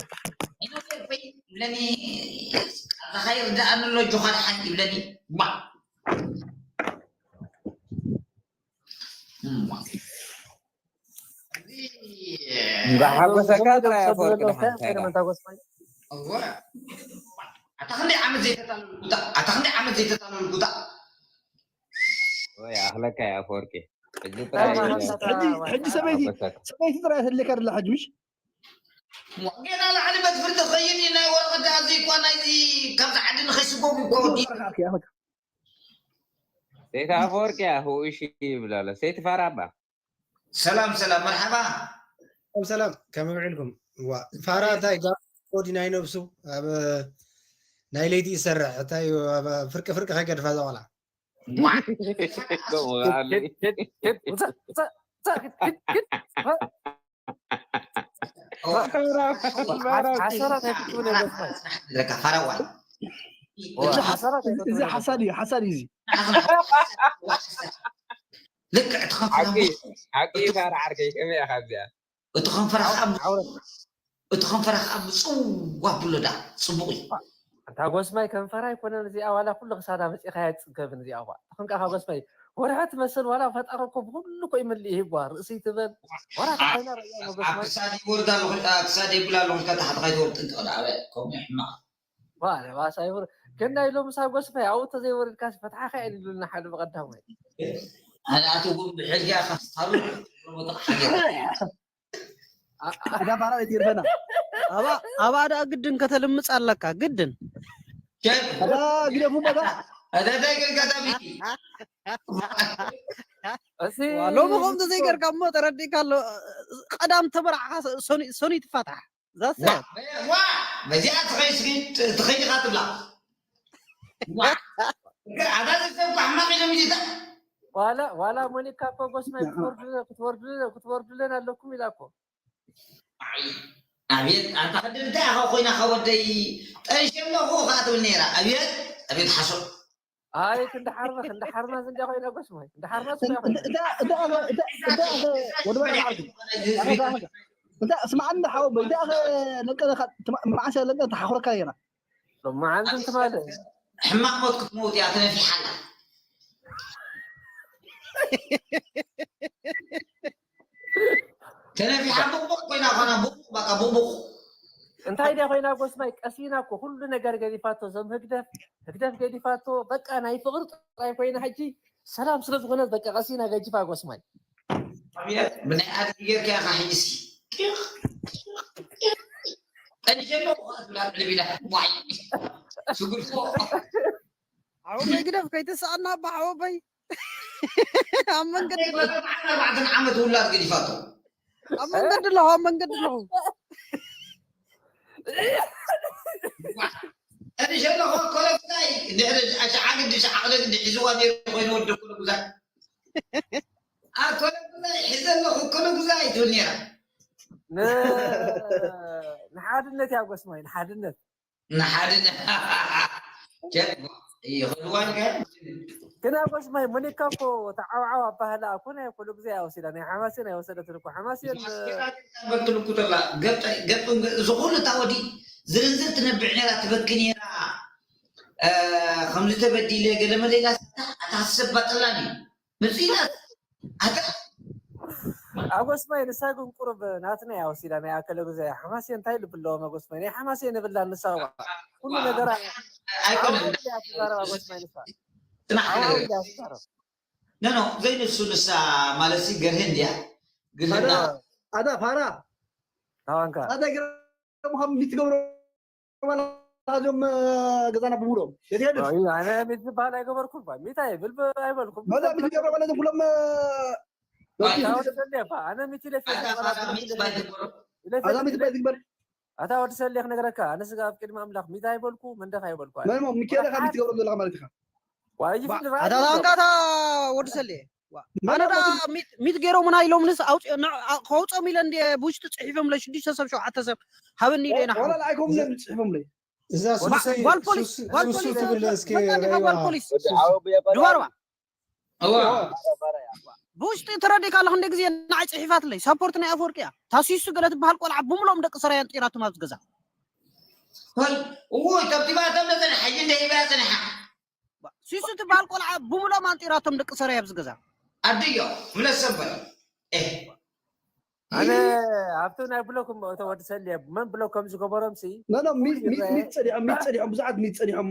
ይነገር በይ ይብለኒ፣ ቃልካ ይርድኣኒ ኣሎ፣ ጆኻ ደሓን ይብለኒ። ማ። ማ። እዚ እንኳዕ ሓጎሰካ ጥራይ ኣፈወርቂ፣ ደሓን እንታይ ደኣ? እዋ። ኣታ ክንደይ ዓመት ዘይተታለልኩ እታ፣ ኣታ ክንደይ ዓመት ዘይተታለልኩ እታ። ወይ ኣኽለካ እያ ኣፈወርቂ። ሕጂ እንታይ ጥራይ ማለት ሕጂ፣ ሕጂ ሰበይቲ፣ ሓጎሰካ። ሰበይቲ ጥራይ እያ ተድልየካ ደላ ሕጂ፣ ምሽ? ዋ፣ ጌና ላዕሊ ቤት ፍርዲ ክኸይድ እዩ፣ ናይ ወረቐት ደኣ ዘይኳ ናይዚ ካብዚ ዓዲ ንኸይስጎግ እኮ ሕጂ ወዲ። ወረቐት ኣርኪ፣ ኣርኪ። ሰይቲ ኣፈወርቂ እያ፣ ህኡ እሺ ይብል ኣሎ። ሰይቲ ፋራ እባ። ሰላም፣ ሰላም፣ መርሓባ። ሰላም፣ ሰላም፣ ከመይ ውዒልኩም? ዋ፣ ፋራ እንታይ ጋ-፣ ኮዲ ናይ ነብሱ ኣብ ናይ ለይቲ ይሰርሕ፣ እንታይ ኣብ ፍርቂ ፍርቂ ከይገድፋ እዛ ቆልዓ። ዋ። ከምኡ ኣሉ። ሂድ፣ ሂድ፣ ሂድ፣ ውጻእ፣ ውጻእ፣ ውጻእ፣ ሂድ፣ ሂድ፣ ሂድ። ፋራ፣ ፋራ። ሓሰራት ኣይፍትውን እዮም። ለካ ፋራ ዋ። እዚ ሓስ-፣ ሓሰራት እዚ ኣይፈትውን እዮም። ሓሳድ እዩ፣ ሓሳድ እዩ እዚ። ልክዕ እቲ ከንፈራ ሓቂ፣ ሓቂ ፋራ ዓርከይ፣ ከመይ ኢኻ እዚኣ? እቲ ከንፈራ ከዓ ዓውረት፣ ዓውረት። እቲ ከንፈራ ከዓ ምጽው ኣብሎ ደኣ ጽቡቕ እዩ። ኣንታ ጎስማይ ከንፈራ ኣይኮነን እዚኣ፣ ዋላ ኩሉ ክሳዳ መጺኻ ኣይትጽገብን እዚኣ እኳ። ትኽንቃ ካብ ጎስማይ ወርሒ ትመስል፣ ዋላ ፈጣሪ እኮ ብኩሉ እኮ ይምልእ ይህባ። ርእሲ ትበል፣ ዋላ ተኾይና ርእያ ኣብ ጎስማይ። ክሳድ ይወርድ ኣለኹ፣ ኣብ ክሳድ የብል ኣለኹ፣ ኢልካ ታሕቲ ከይትወርድ ጥንቅቕ ደኣ፣ ኣበ፣ ከምኡ ሕማቕ። ዋ፣ ለባሳ ይወር-፣ ግን ናይ ሎምሳ ጎስማይ ኣብኡ ተዘይወሪድካስ ፈትሓኻ እየ ኢሉና ሓደ ብቐዳማይ። ኣነ ኣትውም ብሕልያ ከስታሉ፣ ሮቦት ሓገር። አ-፣ አ-፣ እዛ ፋራ ቤት ይርፈና። ኣባ፣ ኣባ ደኣ ግድን ከተልምጽ ኣለካ፣ ግድን። ሸፍ። እዛ ግደፉ በቃ። እዛ እንታይ ጌርካ እዛ ቢቲ? እዚ ዋ፣ ሎሚ ከምዚ ዘይገርካ እሞ ተረዲእካ ኣሎ። ቀዳም ተመርዓኻ ሰ-፣ ሰኒ-፣ ሰኒ ትፋታሕ። ዛሰ። ዋ፣ ዋ፣ በዚኣ ትኸይድ ስኪ-፣ ትኸይድ ኢኻ ትብላ። ዋ። ኣታ ዘሰብ ኳ ሕማቕ ኢሎም ይታ። ዋላ፣ ዋላ ሞኒካ እኮ ጎስማይ ክትወርዱ-፣ ክትወርዱ-፣ ክትወርዱለን ኣለኩም ኢላ እኮ። ኣይ፣ ኣቤት፣ ኣንታ ክንዲ እንታይ ኢኻ ኮይና፣ ካብ ወደይ ጠንሸ ኣለኹ ኸኣ ትብል ነይራ። ኣቤት፣ ኣቤት ሓሶት። ኣይ፣ ክንዲ ሓርማዝ፣ ክንዲ ሓርማዝ እንድያ ኮይና ጎስማይ። ክንዲ ሓርማዝ እንድያ ኮይና። እንዳ፣ እንዳ፣ እንዳ፣ እንዳ፣ ወዲ በረኻ ዓርኪ። ኣታ፣ ኣታ፣ እንዳ፣ ስማዕኒ ሓወቦይ፣ እንዳ፣ ለቀ፣ ለቀ፣ ትማ-፣ መዓስ ለቀ ተሓኹረካ ነይራ። ሎማዓንቲ ትማሊ። ሕማቕ ሞት ክትመውት እያ ተነፊሓላ። ተነፊሓ ቡቕቡቕ ኮይና ኾና፣ ቡቕቡቕ፣ በቃ ቡቕቡቕ። እንታይ ድያ ኮይና ጎስማይ፣ ቀሲና እኮ ኩሉ ነገር ገዲፋቶ፣ እዞም ህግደፍ፣ ህግደፍ ገዲፋቶ፣ በቃ ናይ ፍቕሪ ጥራይ ኮይና ሕጂ ሰላም ስለ ዝኾነት በቃ ቀሲና ገዲፋ ጎስማይ። ኣብየት፣ ብናይ ኣድጊ ጌርካ ኢኻ ሕጂ ሲ። ጢቕ፣ ጢቕ፣ ጢቕ። ጠኒሸ ኣለኹ ኸኣ ትብላ ልዕል ኢላ። ዋይ። ሽጉርፎ። ሓወቦይ ግደፍ፣ ከይትስኣና እባ ሓወቦይ። ኣብ መንገዲ ኣለኹ። ኣርባዕተን ዓመት ውላድ ገዲፋቶ። ኣብ መንገዲ ኣለኹ፣ ኣብ መንገዲ ኣለኹ። ጠኒሸ ኣለኹ፣ ኮለጉዛይ። ድሕሪ ሸዓ ግዲ፣ ሸዓ ግዲ ሒዝዋ ነይሩ ኮይኑ ወዲ ኮለጉዛይ። ኣብ ኮለጉዛይ ሒዘ ኣለኹ፣ ኮለጉዛይ ትብል ነይራ። ን-፣ ንሓድነት እያ ጎስማይ፣ ንሓድነት። ንሓድነ-፣ ጀ-፣ ይኸድዋ ነገር። ግን ኣብ ጎስማይ ሞኒካ እኮ ተዓውዓው ኣባህላ እኮ ናይ ኩሉ ግዜ ኣይወሰዳ፣ ናይ ሓማሴን ኣይወሰደትን እኮ። ሓማሴን ማስኬራ በትልኩ ተላ፣ ገጠ-፣ ገጡ፣ እዚ ኩሉ እታ ወዲ ዝርዝር ትነብዕ ነይራ፣ ትበኪ ነይራ። እ፣ ከምዚ ተበዲለ ገለ መለ ኢላ፣ ኣታ ሰብ ባጠላኒ። መጺእና ኣታ ኣጎስማይ ንሳ ግን ቁሩብ ናትና እያ ወሲዳ፣ ናይ ኣከለ ጉዛይ። ሓማሴን እንታይ ልቢ ኣለዎም ኣጎስማይ? ናይ ሓማሴን የብላን ንሳ እዋ። ኩሉ ዋ፣ ነገራ ኣይኮነን። ዓወት እያ ትዛረብ ኣጎስማይ ንሳ። ጽናሕ ዓወት ነገር። እያ ትዛረብ። ኖ፣ ኖ፣ ዘይንሱ ንሳ ማለት ሲ ገርህ እንድያ። ግን ኣታ፣ ና- ኣታ ፋራ። ታዋንካ። ኣታ ገርህ ምዃን ሚትገብሮ እዚኦም ገዛና ብምሎም የትሄድስ ኣነ ሚት ዝበሃል ኣይገበርኩም ባ ሚት ኣይብል ኣይበልኩም መዛ ሚት ገብረ ማለት ኩሎም ኣታ ወዲ ሰሌ ባ ኣነ ሚት ኢለ ኣታ ፌስቡክ ኻራ ሚት ባይ ትገብሮ ኣዛ ሚት ባይ ትግበር ኣታ ወዲ ሰሌ ክነግረካ ኣነስ ኣብ ቅድሚ ኣምላኽ ሚት ኣይበልኩ መንደኽ ኣይበልኩ መሞ ሚካኤል ኻ ሚት ትገብረሉ ዘለኻ ማለት ኢኻ ዋይፍል ኣታ ታንካ እታ ወዲ ሰሌ ኣነ ዳ ሚት ገይሮምና ኢሎምንስ ኣውፅኦ ከውፅኦም ኢለ እንዲ ብውሽጢ ፅሒፎምለ ሽዱሽተ ሰብ ሸውዓተ ሰብ ሃበኒ ኢለ ኢና ወላ ኣይኮም ለ ጽሕፎም ለ እዛ ጓል ፖሊስ ጓል ፖሊስ መጣኒኻ ጓል ፖሊስ ድባርባ እዋ ብውሽጢ ተረዲካ ኣለኹ እንደ ግዜ ንዓይ ፅሒፋትለይ ሳፖርት ናይ ኣፈወርቂ እያ ታሲሱ ገለ ትበሃል ቆልዓ ብምሎም ደቂ ሰራይ ኣንጢራቶም ኣብዚ ገዛ ሆይ እዎ ተብቲባቶም ነዘን ሓይ እንደ ሂባ ጽንሓ ሲሱ ትበሃል ቆልዓ ብምሎም ኣንጢራቶም ደቂ ሰራይ ኣብዚ ገዛ ኣድዮ ምለሰበ ኣነ ኣብቲ ናይ ብሎክ እተ ወዲ ሰልየ መን ብሎክ ከም ዝገበሮም ሲ ኖ ኖ ሚት ሚት ሚት ጸዲሖም ሚት ጸዲሖም ብዙሓት ሚት ጸዲሖም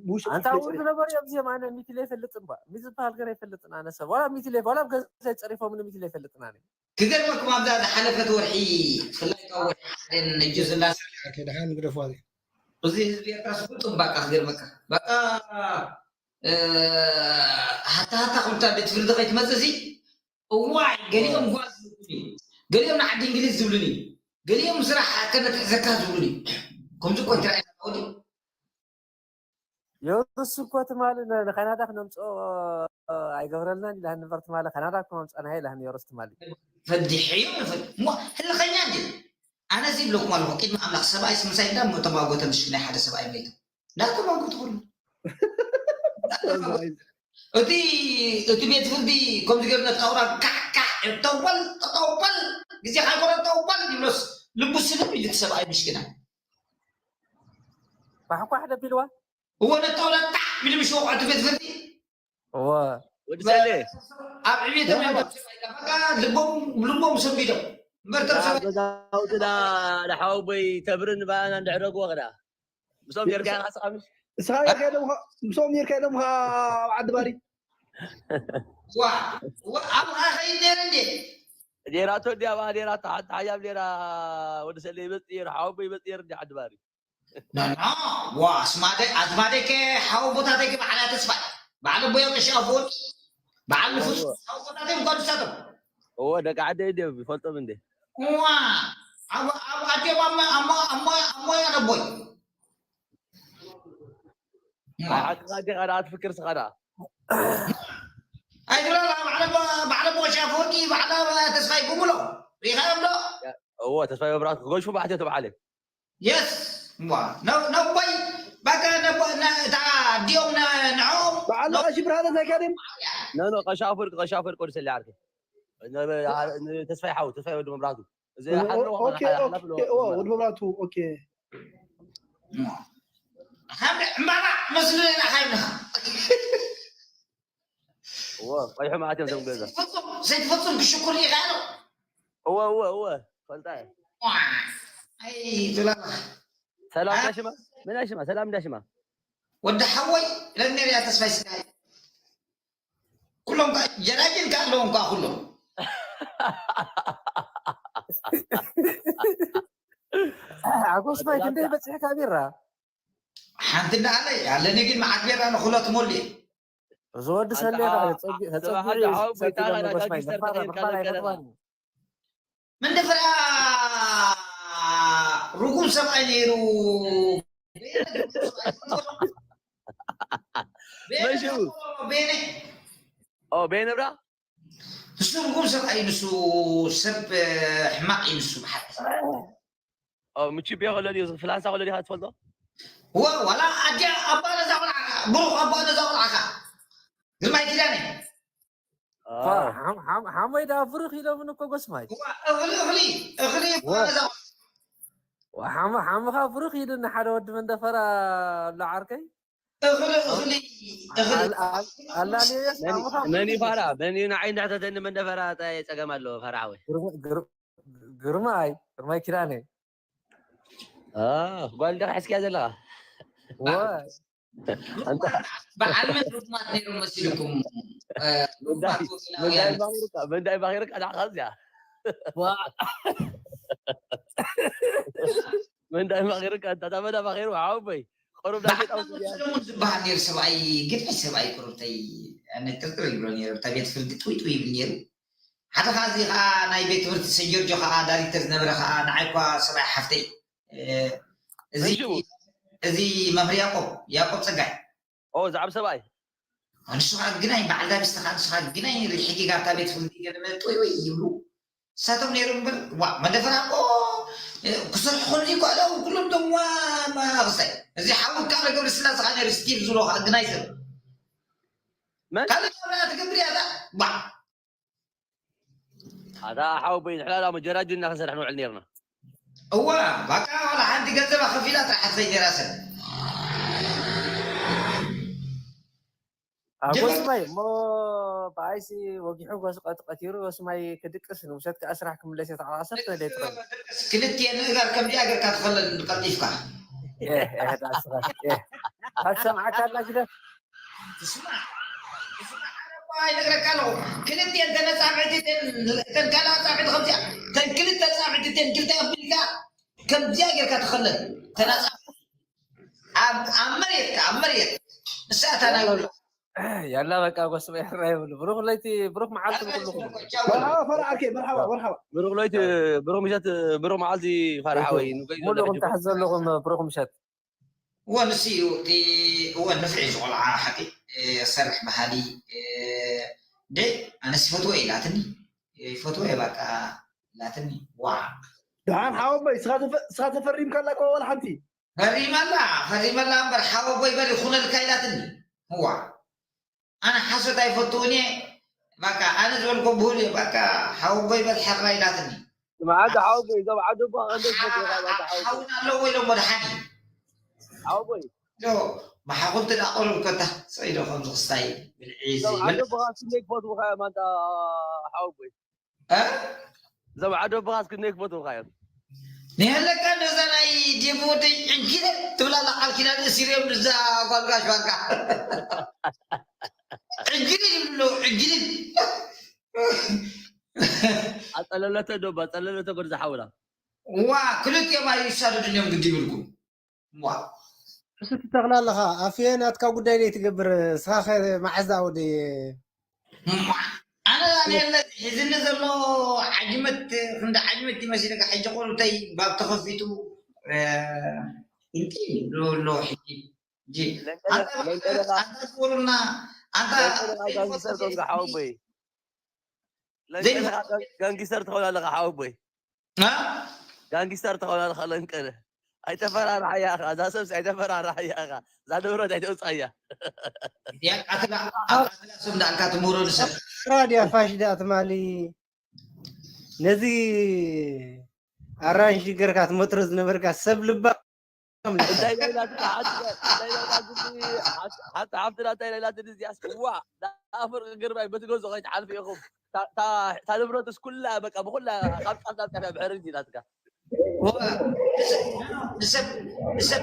ብውሽጢ ኣንታ እውን ዝነበሩ እዮም እዚኦም ኣነ ሚትለ ይፈልጥ እባ ሚት ዝበሃል ገር ይፈልጥን ኣነ ሰብ ዋላ ሚትለ ዋላ ኣብ ገዛ ይጸሪፎም ሚትለ ይፈልጥን ኣነ ክገርመኩም ኣብዛ ዝሓለፈት ወርሒ ብፍላይ ካብ ወርሒ ሓደን ነጁ ዝላስ ከደሓን ግደፏ እዚ ህዝቢ ኤርትራ ስፍልጡ ባቃ ክገርመካ ባቃ ሃታ ሃታ ከምታ ቤት ፍርዲ ከይትመፅእ ሲ እዋይ ገሊኦም ጓዝ ዝብሉኒ ገሊኦም ንዓዲ እንግሊዝ ዝብሉኒ ገሊኦም ስራሕ ከነትሕዘካ ዝብሉኒ ከምዚ እኮ እንተ ወዲ የሩስ እኮ ትማሊ ንካናዳ ክነምፅኦ ኣይገብረልናን ኢላን ንበር ትማሊ ካናዳ እኮ መምፃና ኢላን የሩስ ትማሊ ፈዲሐዮ ንፈል እሞ ህልኸኛ እንዲ ኣነ እዚ ይብለኩም ኣለኹ ቅድሚ ኣምላኽ ሰብኣይ ስምሳይ እንዳ ተማጎተ ምሽ ናይ ሓደ ሰብኣይ መይቱ እንዳተማጎቱ ኩሉ እቲ እቲ ቤት ፍርዲ ከምዚ ገይሩ ነቲ ኣውራ ካሕካሕ ጠውበል ጠውበል ግዜ ካይኮረ ጠውበል ይብሎስ ልቡ ስልም ኢሉ እቲ ሰብኣይ ምሽክና ባሕኳሕ ደቢልዋ እዎ ነቲ ኣውራ ጣዕ ኢሉ ምሽ ወቕዖ እቲ ቤት ፍርዲ እዎ ወዲ ሰሌ ኣብ ዕቤት ልቦም ልቦም ሰንቢዶም እምበር ተርሰ ገዛውትና ንሓወቦይ ተብርን ባና እንድዕረግዎ ክዳ ምስኦም ጌርካ ኢኻ ስኻ ምሽ እስኻ ጌርካ ኢሎም ምስኦም ጌርካ ኢሎም ኣብ ዓዲ ባሪ ዋ ዋ ኣብ ኸይድ ነይረ እንዴ ጌራቶ እንዲ ኣብኣ ጌራቶ ሓንቲ ሓያብ ጌራ ወዲ ሰሌ ይመፅእ ነይሩ ሓወቦይ ይመፅእ ነይሩ እንዲ ዓዲ ባሪ ናና ዋ ኣስማደ ኣዝማደይ ከ ሓወቦታተይ ከ በዓል ተስፋይ በዓል ኣቦይ ቀሺ ኣፈወርቂ በዓል ንፉስ ሓወቦታተይ እንኳን ንሳቶም እዎ ደቂ ዓደይ እንዲዮም ይፈልጦም እንዴ ዋ ኣብ ኣብ ኣዴም ኣብ ሞ- ኣብ ሞ- ኣብ ሞ- ኣብ ሞያ ነቦይ ሓቅኻ እንዲኻ ደኣ ትፍክር ስኻ ደኣ ኣይትብላ በዓል ኣቦ- በዓል ኣቦ ቀሺ ኣፈወርቂ በዓል ተስፋይ ብምሎ ሪኻዮም ዶ እዎ ተስፋይ መብራት ክገሹ ባሕቲ ተባዕለ የስ ነቦይ በቃ እታ ዲኦም ንዕኦም በዓል ቀሺ ብርሃነ እንታይ ካድም ኖ ኖ ቀሻ ኣፈወርቂ ቀሻ ኣፈወርቂ ወዲ ሰሊ ዓርከይ ተስፋይ ሓው ተስፋይ ወዲ መብራቱ እዚ ሓድሮ ኦኬ ኦኬ ኦ ወዲ መብራቱ ኦኬ እምባባ መስሉ ኢና ሓይና እዎ ቀይሑ ማለት እዮም ዘም ገዛ ዘይትፈፅም ክሽኩር ኢኻ ዶ እወ እወ እወ ፈልጣ እየ ኣይ ትላለኻ ሰላም ዳሽማ መን ሽማ ሰላም ዳሽማ ወዲ ሓወይ ለኔርያ ተስፋይ ስጋይ ኩሎም ጀራጅን ከ ኣለዎም ከ ኩሎም ኣጎስማይ ክንደይ በፂሕካ ቢራ ሓንቲ እንዳኣለይ ኣለኒ ግን መዓት ቢራ ንኩሎ ትሞሉ እዚ ወዲ ሰሌ ጸጊ ምን ድፍራ ርጉም ሰብኣይ ነይሩ በይነ ብራ ንሱ ርጉም ሰብኣይ ንሱ ሰብ ሕማቕ እዩ ንሱ ብሓቂ ምቹ ቤ ከሎ ድዩ ፍላንሳ ከሎ ዲኻ ትፈልጦ ዋላ ኣዲያ ኣባ ነዛ ቆልዓ ብሩኽ ኣባ ነዛ ቆልዓኻ ግርማይ ኪዳነ ሓሞይ ዳ ብሩኽ ኢሎምን እኮ ጎስማይ እኽሊ እኽሊ እኽሊ ነዛ ሓምኻ ብሩኽ ኢሉኒ ሓደ ወዲ መንደፈራ ኣሎ ዓርከይ እኽሊ እኽሊ እኽሊ ኣላልዮስ ሓምኻ መን ፋራ መን ንዓይ እንዳሕተተኒ መንደፈራ ታይ ፀገም ኣለዎ ፋራ ሓወይ ግርማይ ግርማይ ኪዳነ ጓል ደኻ ሕዝክያ ዘለኻ በዓል መን ርጉማት ነይሮም መሲልኩም መንዳይ ባኺርካ ንዓኻ እዚኣ መን ዳይ ማኺሩ ካንታ ታመዳ ማኺሩ ሓወቦይ። ቁሩብ ዳሸጣው ሰለሙን ዝበሃል ነይሩ ሰብኣይ፣ ግድዒ ሰብኣይ ቁሩብተይ ኣነ ጥርጥር ይብሎ ነይሩ። እታ ቤት ፍርዲ ጥውይ ጥውይ ይብል ነይሩ። ሓደ ከዓ እዚ ከዓ ናይ ቤት ትምህርቲ ሰንጆርጆ ከዓ ዳይሬክተር ዝነበረ ከዓ ንዓይ እኳ ሰብኣይ ሓፍተይ እዚ እዚ መምህር ያቆብ ያቆብ ፀጋይ ኦ ዛዕብ ሰብኣይ ንሱ ከዓ ግናይ በዓል ዳቢስ ተካ ንሱ ከዓ ግናይ ሕጊ ጋብታ ቤት ፍርዲ ገለ ጥውይ ወይ ይብሉ። ንሳቶም ነይሮም እምበር ዋ መደፈራ እኮ ክሰርሑ ከሉ ይከኣለው ኩሎም ቶም ዋ ክስታይ እዚ ሓውካ ገብረ ስላሴ ከዓ ነይሩ ስቲቭ ዝብሎ ከዓ ግናይ ሰብ ካልእ ናብራ ትገብር እያ እዛ ዋ ኣታ ሓወቦይ ንሕላላ መጀራጁ እና ክንሰርሕ ንውዕል ነርና እዋ ባቃ ዋላ ሓንቲ ገንዘባ ከፊላ ጥራሕ ትኸይ ነራ ሰብ ጎስማይ እሞ ብኣይሲ ወጊሑ ጎስ ቀትቀቲሩ ጎስማይ ክድቅስ ንምሸት ከዓ ስራሕ ክምለስ እየ ተዓዋሰብ ተደይ ጥረ ክልትኤን እጋር ከምዚኣ ገርካ ትኸለል ቀልጢፍካ ኣትሰምዓካ ኣላ ግደ ይነግረካ ኣለኹ ክልትኤን ተነፃብዕቲ ተን ካልኣ ፃብዕቲ ከምዚኣ ተን ክልተ ፃብዕቲ ተን ክልተ ኣቢልካ ከምዚኣ ጌርካ ትኸለል ተነፃብዕቲ ኣብ መሬት ኣብ መሬት ንሳታ ናይ ውሎ ያላ በቃ ጎስበ ያራ ይብሉ ብሩክ ለይቲ ብሩክ መዓልቲ ንኩልኩም መርሓባ ፈራ ዓርከይ መርሓባ መርሓባ ብሩክ ለይቲ ብሩክ ምሸት ብሩክ መዓልቲ ፈራ ሓወይ ንገይ ሙሉእ ክንታሕዝ ዘለኹም ብሩክ ምሸት እወ ንሱ እዩ እቲ እወ ንፍዒ ዝቆልዓ ሓቂ ሰርሕ ባህሊ ደ ኣነስ ይፈትዎ ኢላትኒ ይፈትዎ እየ በቃ ኢላትኒ ዋ ደሓን ሓወቦይ ስኻ ተፈሪምካላ እኮ ዋላ ሓንቲ ፈሪመላ ፈሪመላ እምበር ሓወቦይ በል ይኹነልካ ኢላትኒ እዋ ኣነ ሓሶት ኣይፈትውን እየ በቃ ኣነ ዝበልኮ ብሁል እዩ በቃ ሓወቦይ በል ሕራ ኢላትኒ መዓልቲ ሓወቦይ እዞም ዓዲ ኣቦኻ ክንደይ ትፈትውኻ መዓልቲ ሓወቦይ ሓውን ኣለዎ ኢሎሞ ደሓን እዩ ሓወቦይ ዶ መሓኹልቲ ዳቆሎም ከታ ሰይዶ ከም ዝኽስታይ ብልዒ እዞም ዓዲ ኣቦኻ ክንደይ ክፈትውኻ እዮም ኣንታ ሓወቦይ እዞም ዓዲ ኣቦኻስ ክንደይ ክፈትውኻ እዮም ንህለካ ነዛ ናይ ዴሞ ወደይ ዕንኪለ ትብላላ ቃል ኪዳን እሲርዮም ንዛ ጓልጋሽ ባንካ ዕንኪለ ይብሉ ዕንኪለ ኣፀለለተ ዶ ኣፀለለተ በርዚ ሓውላ ዋ ክልቲኦም ኣይሳደዱን እዮም ግዲ ይብልኩም ዋ እሱ ትተኽላ ኣለኻ ኣፍየ ናትካ ጉዳይ ደይ ትገብር ስኻ መዓዝ ኣወደ ኣነ ዳንኤል ሒዝኒ ዘሎ ዓጅመት ክንዲ ዓጅመት ይመስለካ ሕጂ ቆልተይ ባብ ተኸፊቱ ኢንቲ ሎ ሕጂ ኣንታ ቁሩና ኣንታ ጋንጊስተር ትኸውን ኣለኻ ሓወቦይ ጋንጊስተር ትኸውን ኣለኻ ለንቀለ ኣይተፈራርሓያ ኢኻ እዛ ሰብሲ ኣይተፈራርሓያ ኢኻ እዛ ንብረት ኣይተውፅኣያ እዚኣ ቃትላ ኣብ ቃትላ ስም ዳልካ ትምህሮ ንሰብ ራድያ ፋሽ ዳ ትማሊ ነዚ ኣራንሽ ገርካ ትመትሮ ዝነበርካ ሰብ ልባ እንታይ ኢላትካ ሓንቲ ሓፍትና እንታይ ኢላትኒ እዚኣስ ዋ ፍርቂ ግርማይ በቲ ገዝኦ ከይትሓልፉ ኢኹም እታ ንብረትስ ኩላ በቃ ብኩላ ካብ ጫፍ ናብ ጫፍ ብሕርጅ ኢላትካ ንሰብ ንሰብ